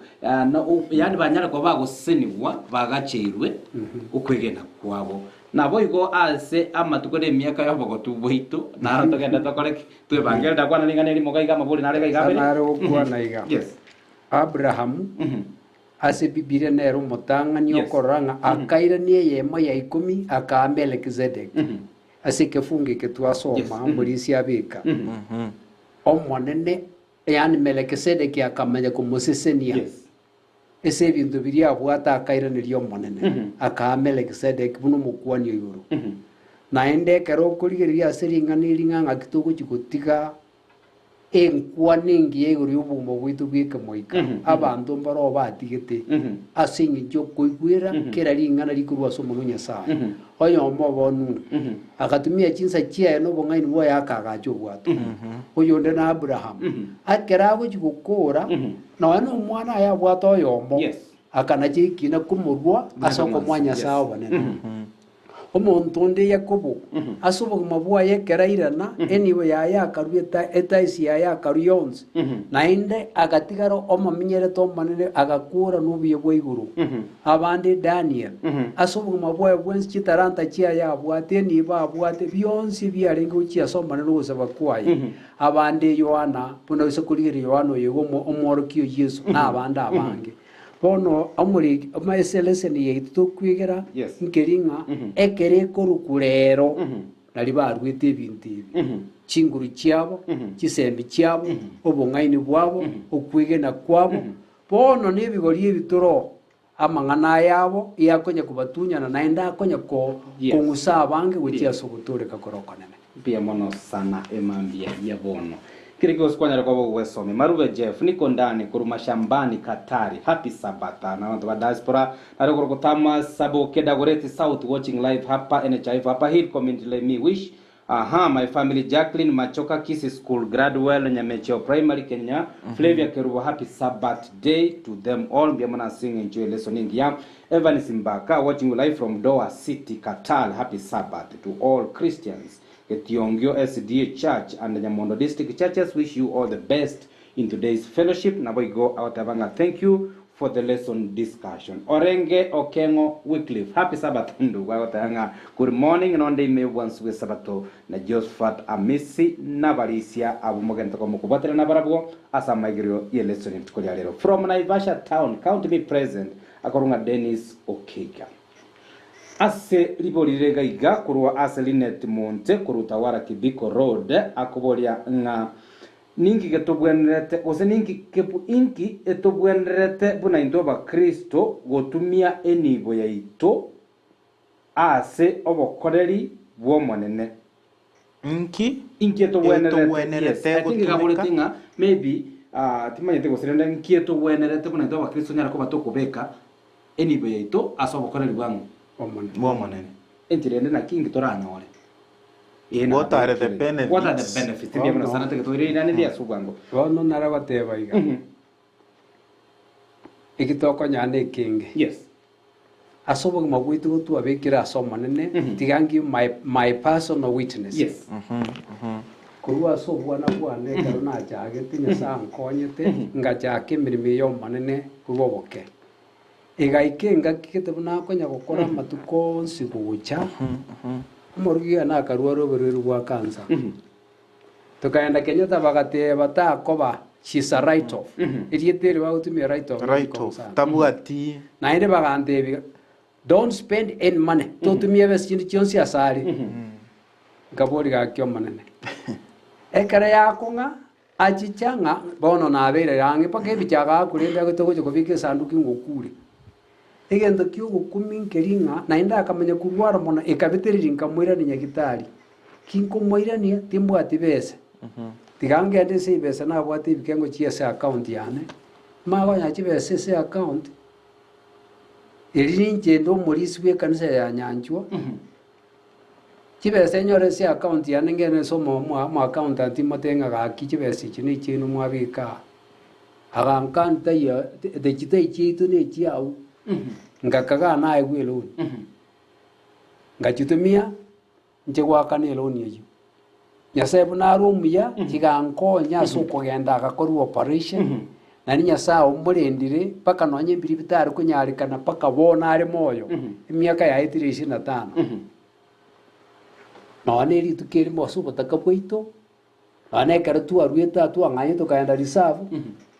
yaani banyare koba bagosesenigwa bagacheirwe okwegena kwabo. Naboigo ase amatuko na emiaka y'obogotu bwaito, naro togende tokore ki? Twebange. Ndakwana ring'ana erimo iga iga, amabori nare iga iga abere. Nare gokwana iga. Yes. Abrahamu ase Bibilia nere omotang'ani okorora ng'a akairania eyemo ya ikomi akaa Melkizedeki. Ase ekefungo eke twasoma, omorisia abeka, Omonene, yaani Melkisedeki akamanya komosesenia. Ase ebinto biria abwate akairaneria Omonene, akaa Melkisedeki buna omokuani o igoro. Naende ekero okorigereria ase ring'ana eri ng'a ng'aki togochia gotiga enkwana engiya igoro y'obogima bwaito bw'ekemoika, abanto mbaroo batigete ase engencho y'okoigwera kera ring'ana rikorwa ase omonwa o Nyasae. Oyomo obo Nuhu, agatumia chinsa chiaye na obong'aini bwaye akaagacha obwato. Oyonde na Abrahamu, ekero agochia gokora, Nonya nomwana aye abwate oyomo, Yes. akanacha ekiina komorua ase okomoa Nyasae obonene. Omonto onde Yakobo, ase obogima bwaye ekero airana, enibo yaye akarua eta- etaisi yaye akarua yonsi, naende agatigara omomenyerete omonene agakora nobuya bwa igoro. Abande Daniel, ase obogima bwaye bwensi chitalanta chiaye abwate, enibo abwate, bionsi ebiarenge gochia ase Omonene ogosaba kwaye. Abande Yohana, buna oise korigereria Yohana oyo igo omworokia o Yeso, na abande abange. Bono omoriki ase eleseni yaito tokwegera Yes. nkeri ng'a ekero ekorokwa rero nari baruete ebinto ebi, chinguru chiabo, chisembi chiabo, obong'aini bwabo, okwegena kwabo, bono nebigori ebi toro amang'ana aya abo iyakonya kobatunyana naende akonya ko Yes. kong'usa abange gochia Yes. ase ogotooreka kore okonene. Mbuya mono sana emambia ya bono. Kere gionsi kwanyara koba ogwesomia. Marube Jeff, niko ndani korwa mashambani Katari. Happy Sabata. Na abanto ba diaspora. Nare korwa Kotama Saboke Dagoretti South watching live hapa NHIF hapa Hill Community let me wish Aha my family Jacqueline Machoka Kisii School Gradwell Nyamecheo Primary Kenya Flavia Kerubo Happy Sabbath day to them all mbuya mono ase eng'encho ye lesson engiya Evans Mbaka watching you live from Doha City Qatar Happy Sabbath to all Christians Getiongio SDA Church and Nyamondo District Churches wish you all the best in today's fellowship naboigo agoteba ng'a thank you. for the lesson discussion. Orenge Okeng'o Wycliffe, Happy Sabbath ndugu agoteba ng'a good morning nonde ime y'obwansu bw'esabato na Josphat Amisi nabarisia abwo mogente komokobwaterana nabarabwo ase amaigerio y'elesson rituko ria rero. From Naivasha town, count me present akorwa ng'a Dennis Okeiga. Ase ribori rire iga iga korwa ase Linet Monte korwa Utawala Kibiko Road akoboria ng'a Ninki getobwenerete, gose ninki kebu inki etobwenerete buna intwe Abakristo gotumia enibo yaito ase obokoreri bw'Omonene? Inki Inki etobwenerete? Yes, etogwenerete I think gotumeka? gaboreti ng'a maybe ah, timanyeti gose rende nki etobwenerete buna intwe Abakristo tonyare koba tokobeka enibo yaito ase obokoreri bwang'o? Omonene. Bw'Omonene. Enchera ende naki inki toranyore? Ee, What are the nabekire. What are the benefits? benefits? Mbuya mono sana tege toire ase obwango. Bono nare goteba iga, eki tokonyora nekenge. Yes. Ase obogima bwaito igo twabekire ase Omonene, tiga ngibe my, my personal witness. Yes. Korwa ase obwana bwane ekero nachagete, Nyasae ankonyete, ngachaka emeremo eye y'Omonene korwa oboke. Egaika engaki gete buna akonya gokora amatuko onsi gocha, omorugi one akarwara oborwaire bwa kansa. Tokaenda Kenyatta bagateba takoba she's a write off. Erieta eri bagotumia write off Write nerikong'u off. sana. Tabwati. Naende bagantebia don't spend any money, totumia ebesa chinde chionsi asare. Nkaboria gaki Omonene, ekero yakong'a Achicha ng'a bono nabeire ang'e mpaka ebicha agaakwa rende agete gocha kobeka esanduki ng'a okure. Egento ki'ogokumia nkeri ng'a naende akamanya korwara mono ekabetereria nkamoirania nyagitari. Kinkomoirania timbwati besa, tiga ngende ase ebesa nabwate ebikengo chia ase account yane, magonya chibesa ase account, eri ninche inde omorisia bw'ekanisa ya Nyanchwa. Chibesa enyore ase account yane ngende ase omo omo accountant mote ng'a gaki chibesa echi na echiaino mwabeka aa. Agankani taiyo echi tai chiaito na echiao, ngakagaa naegwe eloan, ngachitumia inche goakana eloan eyio. Nyasae buna are omuya, chigankonya ase okogenda agakorwa operation, naende Nyasae omorendire mpaka nonye ebiri bitare konyarekana mpaka bono are moyo, emiaka yaetire ishirini na tano. Nonya na erituko erimo ase obotaka bwaito, nonya na ekero twaruete aa twang'anyete tokaenda reserve,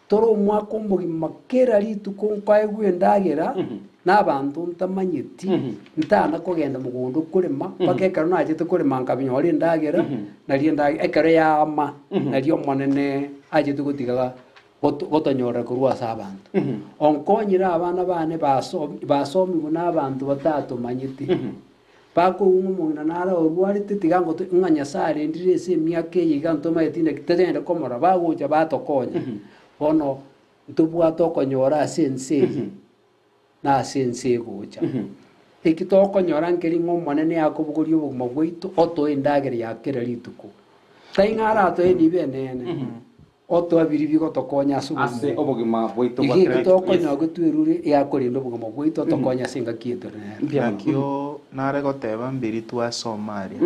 tore omwaka omogima kera rituko nkoegwa endagera, na abanto ntamanyeti, ntana kogenda mogondo korema, mpaka ekero nachete korema nkabinyora endagera, nario endagera ekero yaama, nario Omonene achete gotiga goto gotonyorera korwa ase abanto. Onkonyire abana bane baso basomigwe na abanto batatomanyeti, bakoigwa ng'a omong'ina nare orwarete tiga ngoto ng'a Nyasae arendire ase emiaka eye iga ntomanyeti naki togende komorora, bagocha batokonya. Bono ntobwate okonyora ase ense eye, na ase ense egocha. Eki tokonyora nkeri ng'a Omonene akobogoria obogima bwaito otoe endagera ya kera rituko. Tai ng'a aratoe enibo enene, otoe biria bigotokonya ase Ase obogima obo. obogima bwaito bwa Iga kera eki rituko. tokonyora Yes. gotwerure eakorenda obogima bwaito otokonye ase engaki eye tore nere. Mbuya mono. Nakio nare goteba mbiri twasoma aria.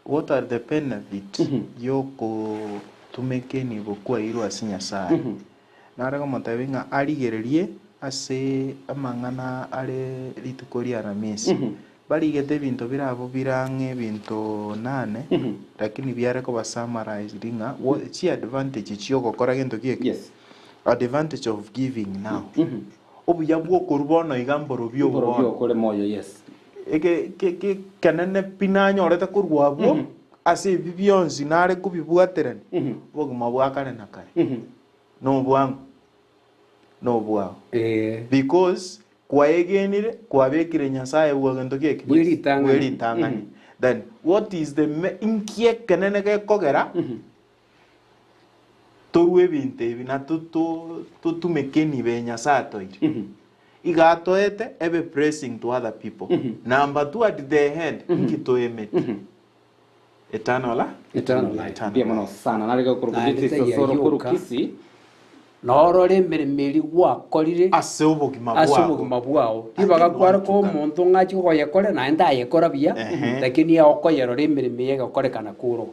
What are the benefit yokotumeka enibo kwairwe ase Nyasae? Nare komotebia ng'a arigererie ase amang'ana are rituko ria Aramisi. Barigete ebinto bire abwo bire ang'e ebinto nane, lakini biare koba summarized ng'a chiadvantage chi'ogokora gento ki eke? Yes. Advantage of giving now. Obuya bw'okorua bono iga mborobio obo Mborobio bono. okore moyo, yes. Eke ke ke ekenene pi nanyorete korwa abwo, ase ebi bionsi nare kobibwaterania, obogima bwa kare na kare, nobwang'o, nobwao. Because kwaegenire, kwabekire Nyasaye bwa gento ki eke? Bwe ritang'ani. Bwe ritang'ani. Then what is the me inki ekenene gekogera Torue ebinto ebi na totumeke enibo eye Nyasae atoeire. Iga atoete ebe blessing to other people. Number two at the end, inki toemeti? Eternal life. Eternal life. Eternal Mbuya mono life. sana nare gokorwa Naende Beatrice taiyo Osoro korwa yoka. Kisii. Norore emeremo eria gwakorire Ase obogima ase bwao. obogima bwao. Ribaga kware koa omonto ng'a achie koyekora naende tayekora buya, Ehe. lakini okoyerora emeremo eye egokorekana korwa.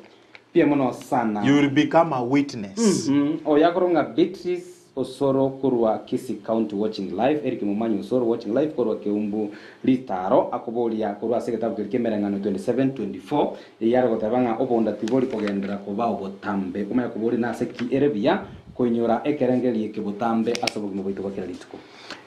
Mbuya mono sana. You will become a witness. Oyo akorwa ng'a Beatrice. Osoro korwa Kisii County watching live, Eric Momanyi Osoro watching live korwa Keumbu Ritaro akoboria korwa ase egetabu keria ki'Emereng'anio 27:24 eyio are goteba ng'a obonda tibori kogenderera koba obotambe. Omanye koboria nase ki ere buya koinyora ekerengerio eke botambe ase obogima bwaito bwa kera rituko.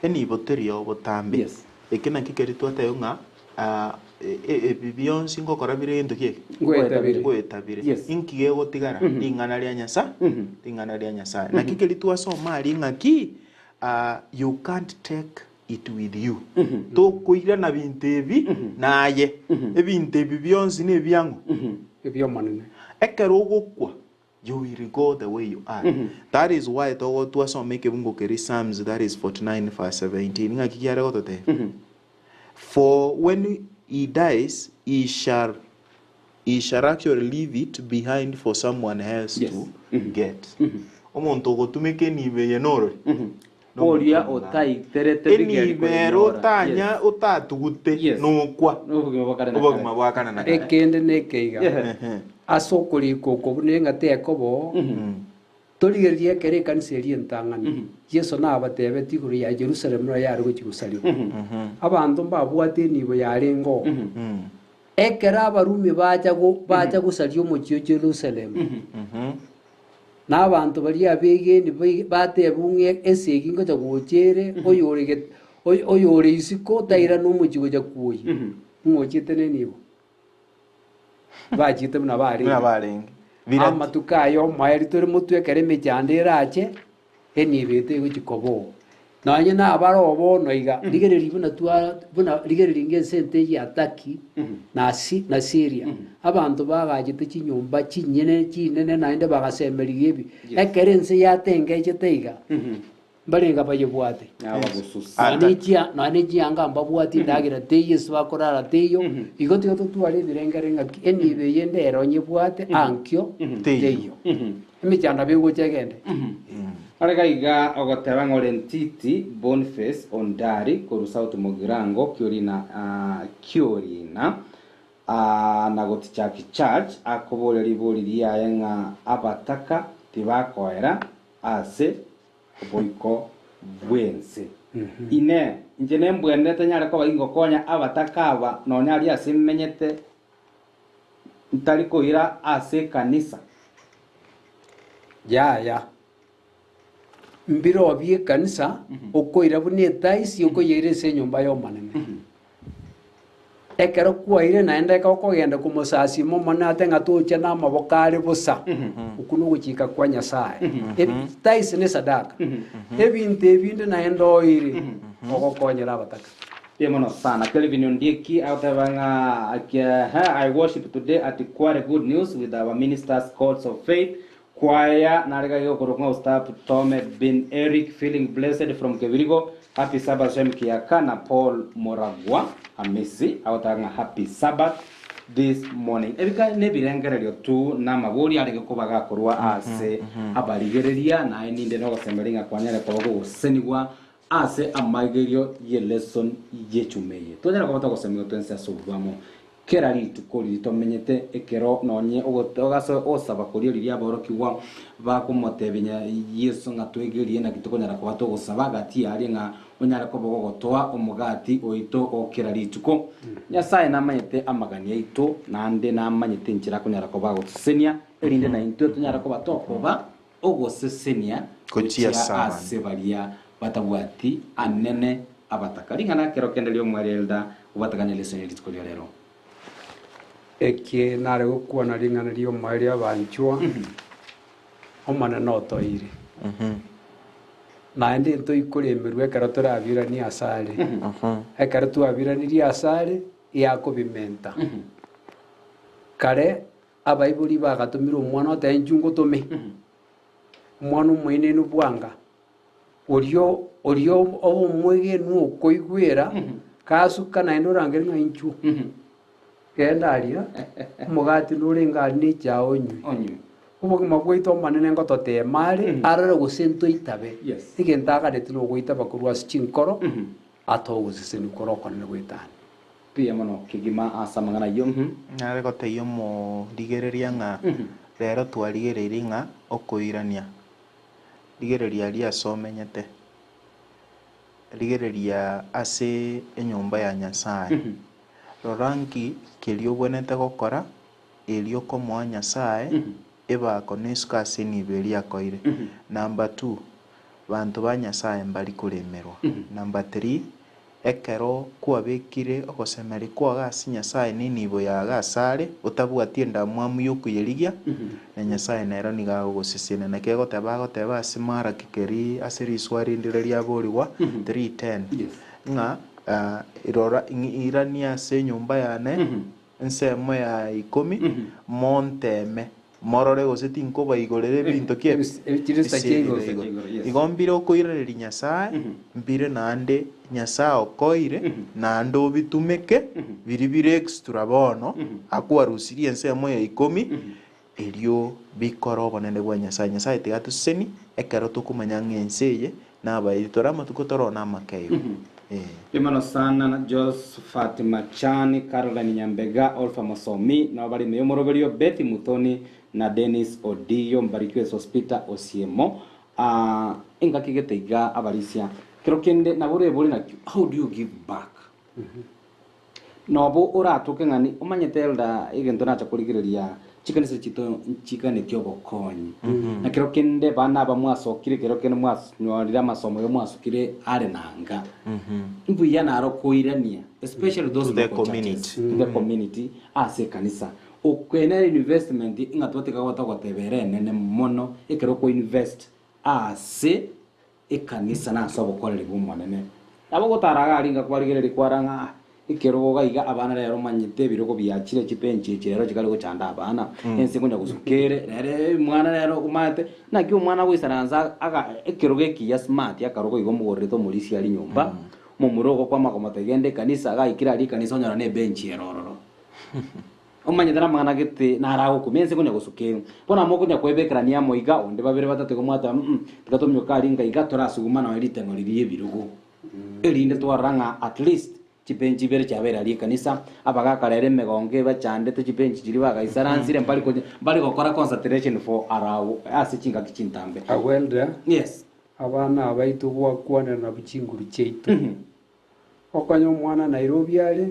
Enibo teri obotambe. Yes. Eke nakio keria twateba ng'a ebi bionsi ngokora bire gento ki eke? Ngoeta bire. Ngoeta bire. Yes. Inki gegotigara? Ring'ana ria Nyasae, ring'ana ria Nyasae. Naki keria twasoma aria ng'aki you can't take it with you. Tokoirana binto ebi naye. Ebinto ebi bionsi nebiang'o? Ebi'Omonene. Ekero ogokwa, you will go the way you are. That is why togo twasoma ekebungo keria Psalms that is 49 verse 17 ng'aki kiare gototebia? For when he dies, he shall he shall actually leave it behind for someone else Yes. to get. Omonto ogotumeka enibo eye norori? Oria otaiterete bigeri Enibo ere koyenyora. otanya Yes. otatugute Yes. nokwa Nobogima bwa kare na kare. obogima bwa kare na kare. Ekende nekeiga, Yeah. ase okorika oko buna eng'ata ekobo, torigererie ekero ekanisa eria entang'ani, Yeso nabatebetie igoro ya Yerusalemu noro yare gochia gosarigwa. Abanto mbabwate enibo yarenge oo. Ekero Abarumi bacha go- bacha gosaria omochie o Jerusalemu, Na abanto baria abegeeni batebigwe ng'a esegi ngocha gocha ere, oyore get- oy- oyore isiko tairana omochie gocha kwoyia, ng'a ochiete nenibo. Bachiete buna barenge. Buna barenge. Birati. Amatuko aya omoerio tore motwe ekero emechando erache, Enibo eye tegochia koba oo. Nonye nabare oo bono iga, rigereria buna twa buna rigereria inga ense ente eyio ya Turkey na Si na Syria, abanto bagachete chinyomba chinyene chinene naende bagasemerigwa ebi. Ekero ense yatengechete iga, mbarenge abayebwate. Abagosusa. Nonya chia nonya chianga mbabwati endagera teiyo ase bakorara teiyo, igo tiga totware ebirengere ng'aki enibo eye ndero onyebwate ankio teiyo. Emechando nabo egocha egende. Are gaiga ogoteba ng'a ore Ntiti Boniface Ondari korwa South Mugirango Kiorina Kiorina na Gotichaki Church akoboria ribori riaye ng'a abataka tibakoera ase oboiko bw'ense. Inee! Inche nembwenerete nyare koba ingokonya abataka aba nonya aria ase menyete ntari koira ase ekanisa? Yaya. Mbirobio ekanisa okoira buna etaisi okoyeira ase enyomba y'Omonene. Ekero kwaire naende ekero okogenda komosasima Omonene ate ng'a tocha namaboko are bosa, okwo nogochika kwa Nyasaye. Etaisi ne esadaka. Ebinto ebinde naende oire ogokonyera abataka. Mbuya mono sana. Kelvin Ondieki agoteba ng'a I worship today at Kware Good News with our ministers Chords of Faith Choir nare gaiga okorokwa ng'a Ustap Tome Bin Eric feeling blessed from Kebirigo Happy Sabbath Shem Kiaka na Paul Moragwa Amisi agoteba ng'a Happy Sabbath this morning. Ebika nebirengererio tu namabori arenge koba gakorwa ase abarigereria naye ninde nogosemeria ng'a kwanyare koba gogosenigwa Ase amaigerio y'eleson y'echuma eye, twanyara koba togosemigwa twensi ase obwamo kera rituko riria tomenyete, ekero nonye ase ogosaba koria riria aborokigwa bakomotebia Yeso ng'a twegerie naki tokonyara koba togosaba gati yaria ng'a onyare koba ogotoa omogati oito o kera rituko. Nyasae namanyete amagani aito, naende namanyete enchera akonyara koba agotosesenia, erinde naintwe tonyare koba tokoba Ogosesenia Gochia gochia ase abande. ase baria batabwati anene abataka. Ring'ana kero kende ri'omweri Elda obatakane lesson rituko ria rero. Eki nare gokwana ring'ana ri'omoerio abanchwa, Omonene otoire. Naende ntoikoremerwa ekero torabiranie asare. Ekero twabiranirie asare, yakobimenta. Kare Abaibori bagatomire omwana oteba, Inchuo ngotome omwana omoenenu bwanga, oria oria omwegenwa okoigwera, gasuka naende orangerie ng'a inchuo, genda aria, omogati norenge aria na echae onywe. Onywe. Obogima bwaito Omonene ngototeema are, arore gose ntoitabe. Yes. Egento aganeti nogoitaba korwa ase chinkoro, atogosesenia kore okonene goetania. Mbuya mono kegima ase amang'ana ayio. Nare gotebia omorigereria ng'a rero twarigereirie ng'a okoirania. Rigereria aria ase omenyete, rigereria ase enyomba ya Nyasae. Rora nki keria obwenerete gokora erio komoa Nyasae ebako na esiko ase enibo eria akoire. Number two, banto ba Nyasae mbari koremerwa. Number three, Ekero kwabekire ogosemeria kwao ase Nyasae na enibo yago asare, otabwati endamwamu y'okoyerigia, na Nyasae nere nigo agogosesenia. Naki egoteba agoteba ase Malaki keria ase riswa rinde riria riaborigwa 3:10, ng'a rora irania ase enyomba yane ensemo ya ikomi, monteeme, morore gose tinkobaigorera ebinto ki ebi? Chirisa chia igoro. Igo mbire okoiraneria Nyasae, mbire naende Nyasae okoire, naende obitumeke, biria bire extra bono, akwarusirie ensemo ya ikomi, erio bikore obonene bwa Nyasae. Nyasae tiga atosesenie, ekero tokomanya ng'a ense eye nabaebi tore amatuko tore namake igo. Eh. Imono sana na Josephat Machani, Caroline Nyambega, Olpha Mosomi, nabo bare ime y'omoroberio, Betty Muthoni na Dennis Odiyo, Mbarikiwe Sospeter Osiemo. Ah, engaki gete iga abarisia. Kero kende nabo orebore naki, how do you give back? Nobo oratoke ng'a ni omanyete elder egento nacha korigereria chikanisa chito nchiganetie obokonyi. Na kero kende bana aba mwasokire kero kende mwanyorire amasomo igo mwasukire are na anga. Mbuya naro koirania especially those To the local churches, community. to the community ase ekanisa. Okwe nere investment ng'a twatiga goeta goteba ere enene mono ekero oko invest ase Ekanisa nase obokoreri bw'Omonene. Nabo gotara iga aria kwarigereria kwara ng'a ekerogo iga iga abana rero omanyete ebirogo biachire chibenchi echi rero chikare gochanda abana, ense konya gosuka ere, rero omwana rero omanyete naki omwana agoisaransa aga ekerogo ekiya smart akarogo iga omogorerete omorisia aria nyomba, omomura ogokwama komotebia genda ekanisa, gaikire aria ekanisa onyora na ebenchi ere ororo. Omanyete namang'ana gete naragokumia ense konya gosuka ere. Bono amo okonya kwebekerania amo iga, onde babere batato igo mwateba mm tiga tomioke aria inga iga torasuguma nonya riteng'o riria ebirogo. Erinde twarora ng'a at least chibenchi ibere chiabeire aria ekanisa, abagaka rero emegongo ebachandete chibenchi chiria bagaisaransire mbari konya mbari gokora concentration for arawo ase chingaki chintambe. Agwelda, Yes. abana abaito gwakwanera nabwo chinguru chiaito. Okonya omwana Nairobi are,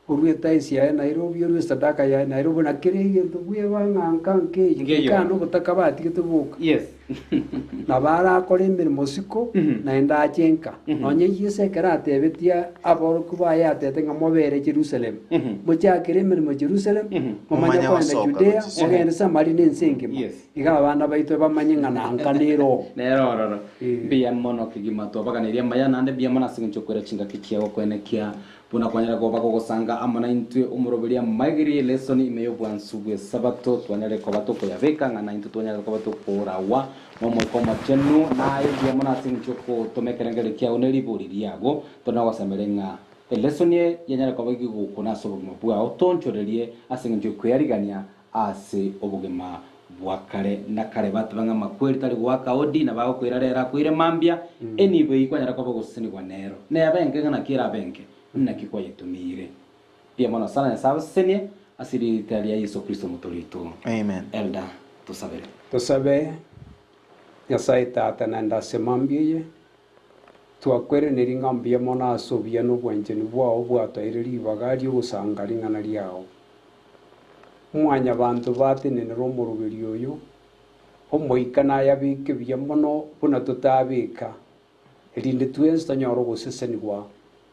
Orue etaisi yaye Nairobi, orue esadaka yaye Nairobi, na kera egento bweba ng'a nka nkeyio, Nkeyio. nkane obotaka batigete boka. Yes. Nabo arakore emeremo isiko, naende ache nka. Nonya Yeso ekero atebetie aborokigwa baye atebete ng'a mobere Jerusalemu, mochakere emeremo Jerusalemu, momanye Momanye kogenda gosoka Judea, gochia isiko. mogende Samaria na ense engima. Yes. Iga abana baito bamanye ng'a na nka nere oo. Nere ororo. Mbuya mono kegima twabaganeirie amaya naende mbuya mono ase eng'encho okoira chingaki chiago koenekia Buna kwanyare koba kogosanga amo naintwe omoroberi amaegeri y'elesoni ime y'obwansu bw'Esabato, twanyare koba tokoyabeka ng'a naintwe twanyare koba tokoragwa n'Omoika Omochenu, na aye mbuya mono ase eng'encho y'ogotoma ekerengererio kiago ne ribori riago. Tore nogosemeria ng'a elesoni eye yanyare koba egegokuna ase obogima bwao, toonchorerie ase eng'encho y'okweyarigania ase obogima bwa kare na kare. Bateba ng'a amakweri tari goaka odi, nabo agokoira rero akoire mambia, enibo eyio kwanyara koba ogosesenigwa nero. Nebe enke ng'a naki erabe enke, naki kwayetumiire. Mbuya mono sana Nyasae abasesenie ase erieta ria Yeso Kristo omotoori oito. Amen. Elder, tosabere. Tosabe, Nyasae Tata, naende ase mambia eye, twakwerenerie ng'a mbuya mono ase obuya na obwanchani bwao bwatoeire ribaga ri'ogosanga ring'ana riao. Mwanyabanto batenenere omoroberi oyo, Omoika nayabeke buya mono buna totabeka, erinde twensi tonyore ogosesenigwa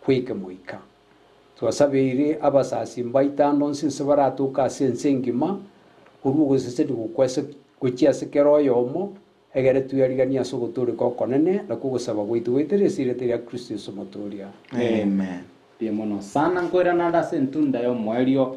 kw'ekemoika. Twasabeire abasasimi baito ande onsi inse baratoke ase ense engima, korwa ogosesenigwa kwase gochia ase kera oyomo, egere tweariganie ase ogotooreka okonene nakwo ogosaba gwaito goetera ase erieta ria Kristo Yeso Omotooria. Amen. Mbuya mono sana nkoirana ande ase entunda y'omoerio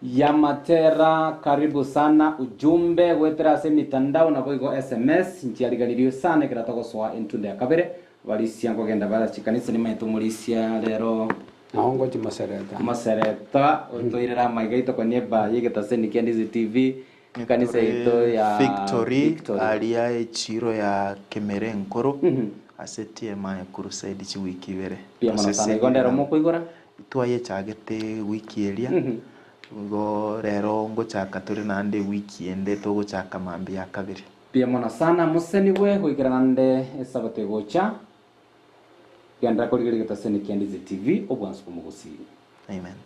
y'amatera karibu sana ujumbe goetera ase emitandao naboigo sms nchiariganiriwe sana ekero togosoa entunda ya kabere barisia nkogenda bare ase chikanisa nimanyete omorisia rero Nao ngochia mosereta. Mosereta otoirere amaiga aito konya eba y'egetaseni kia Ndizi TV ekanisa yaito ya Victory Victory. aria echiro ya Kemera Enkoro ase TMI Crusade chiwiki ibere. Mbuya mono sana. Igo ndero mokoigora? Twayechagete wiki eria, igo rero ngochaka tore naende ewiki ende togochaka mambia ya kabere. Mbuya mono sana mosenigwe goikera naende esabato egocha. Genderera korigereria getaseni kia Ndizi TV, obwansu bw'omogusii. Amen.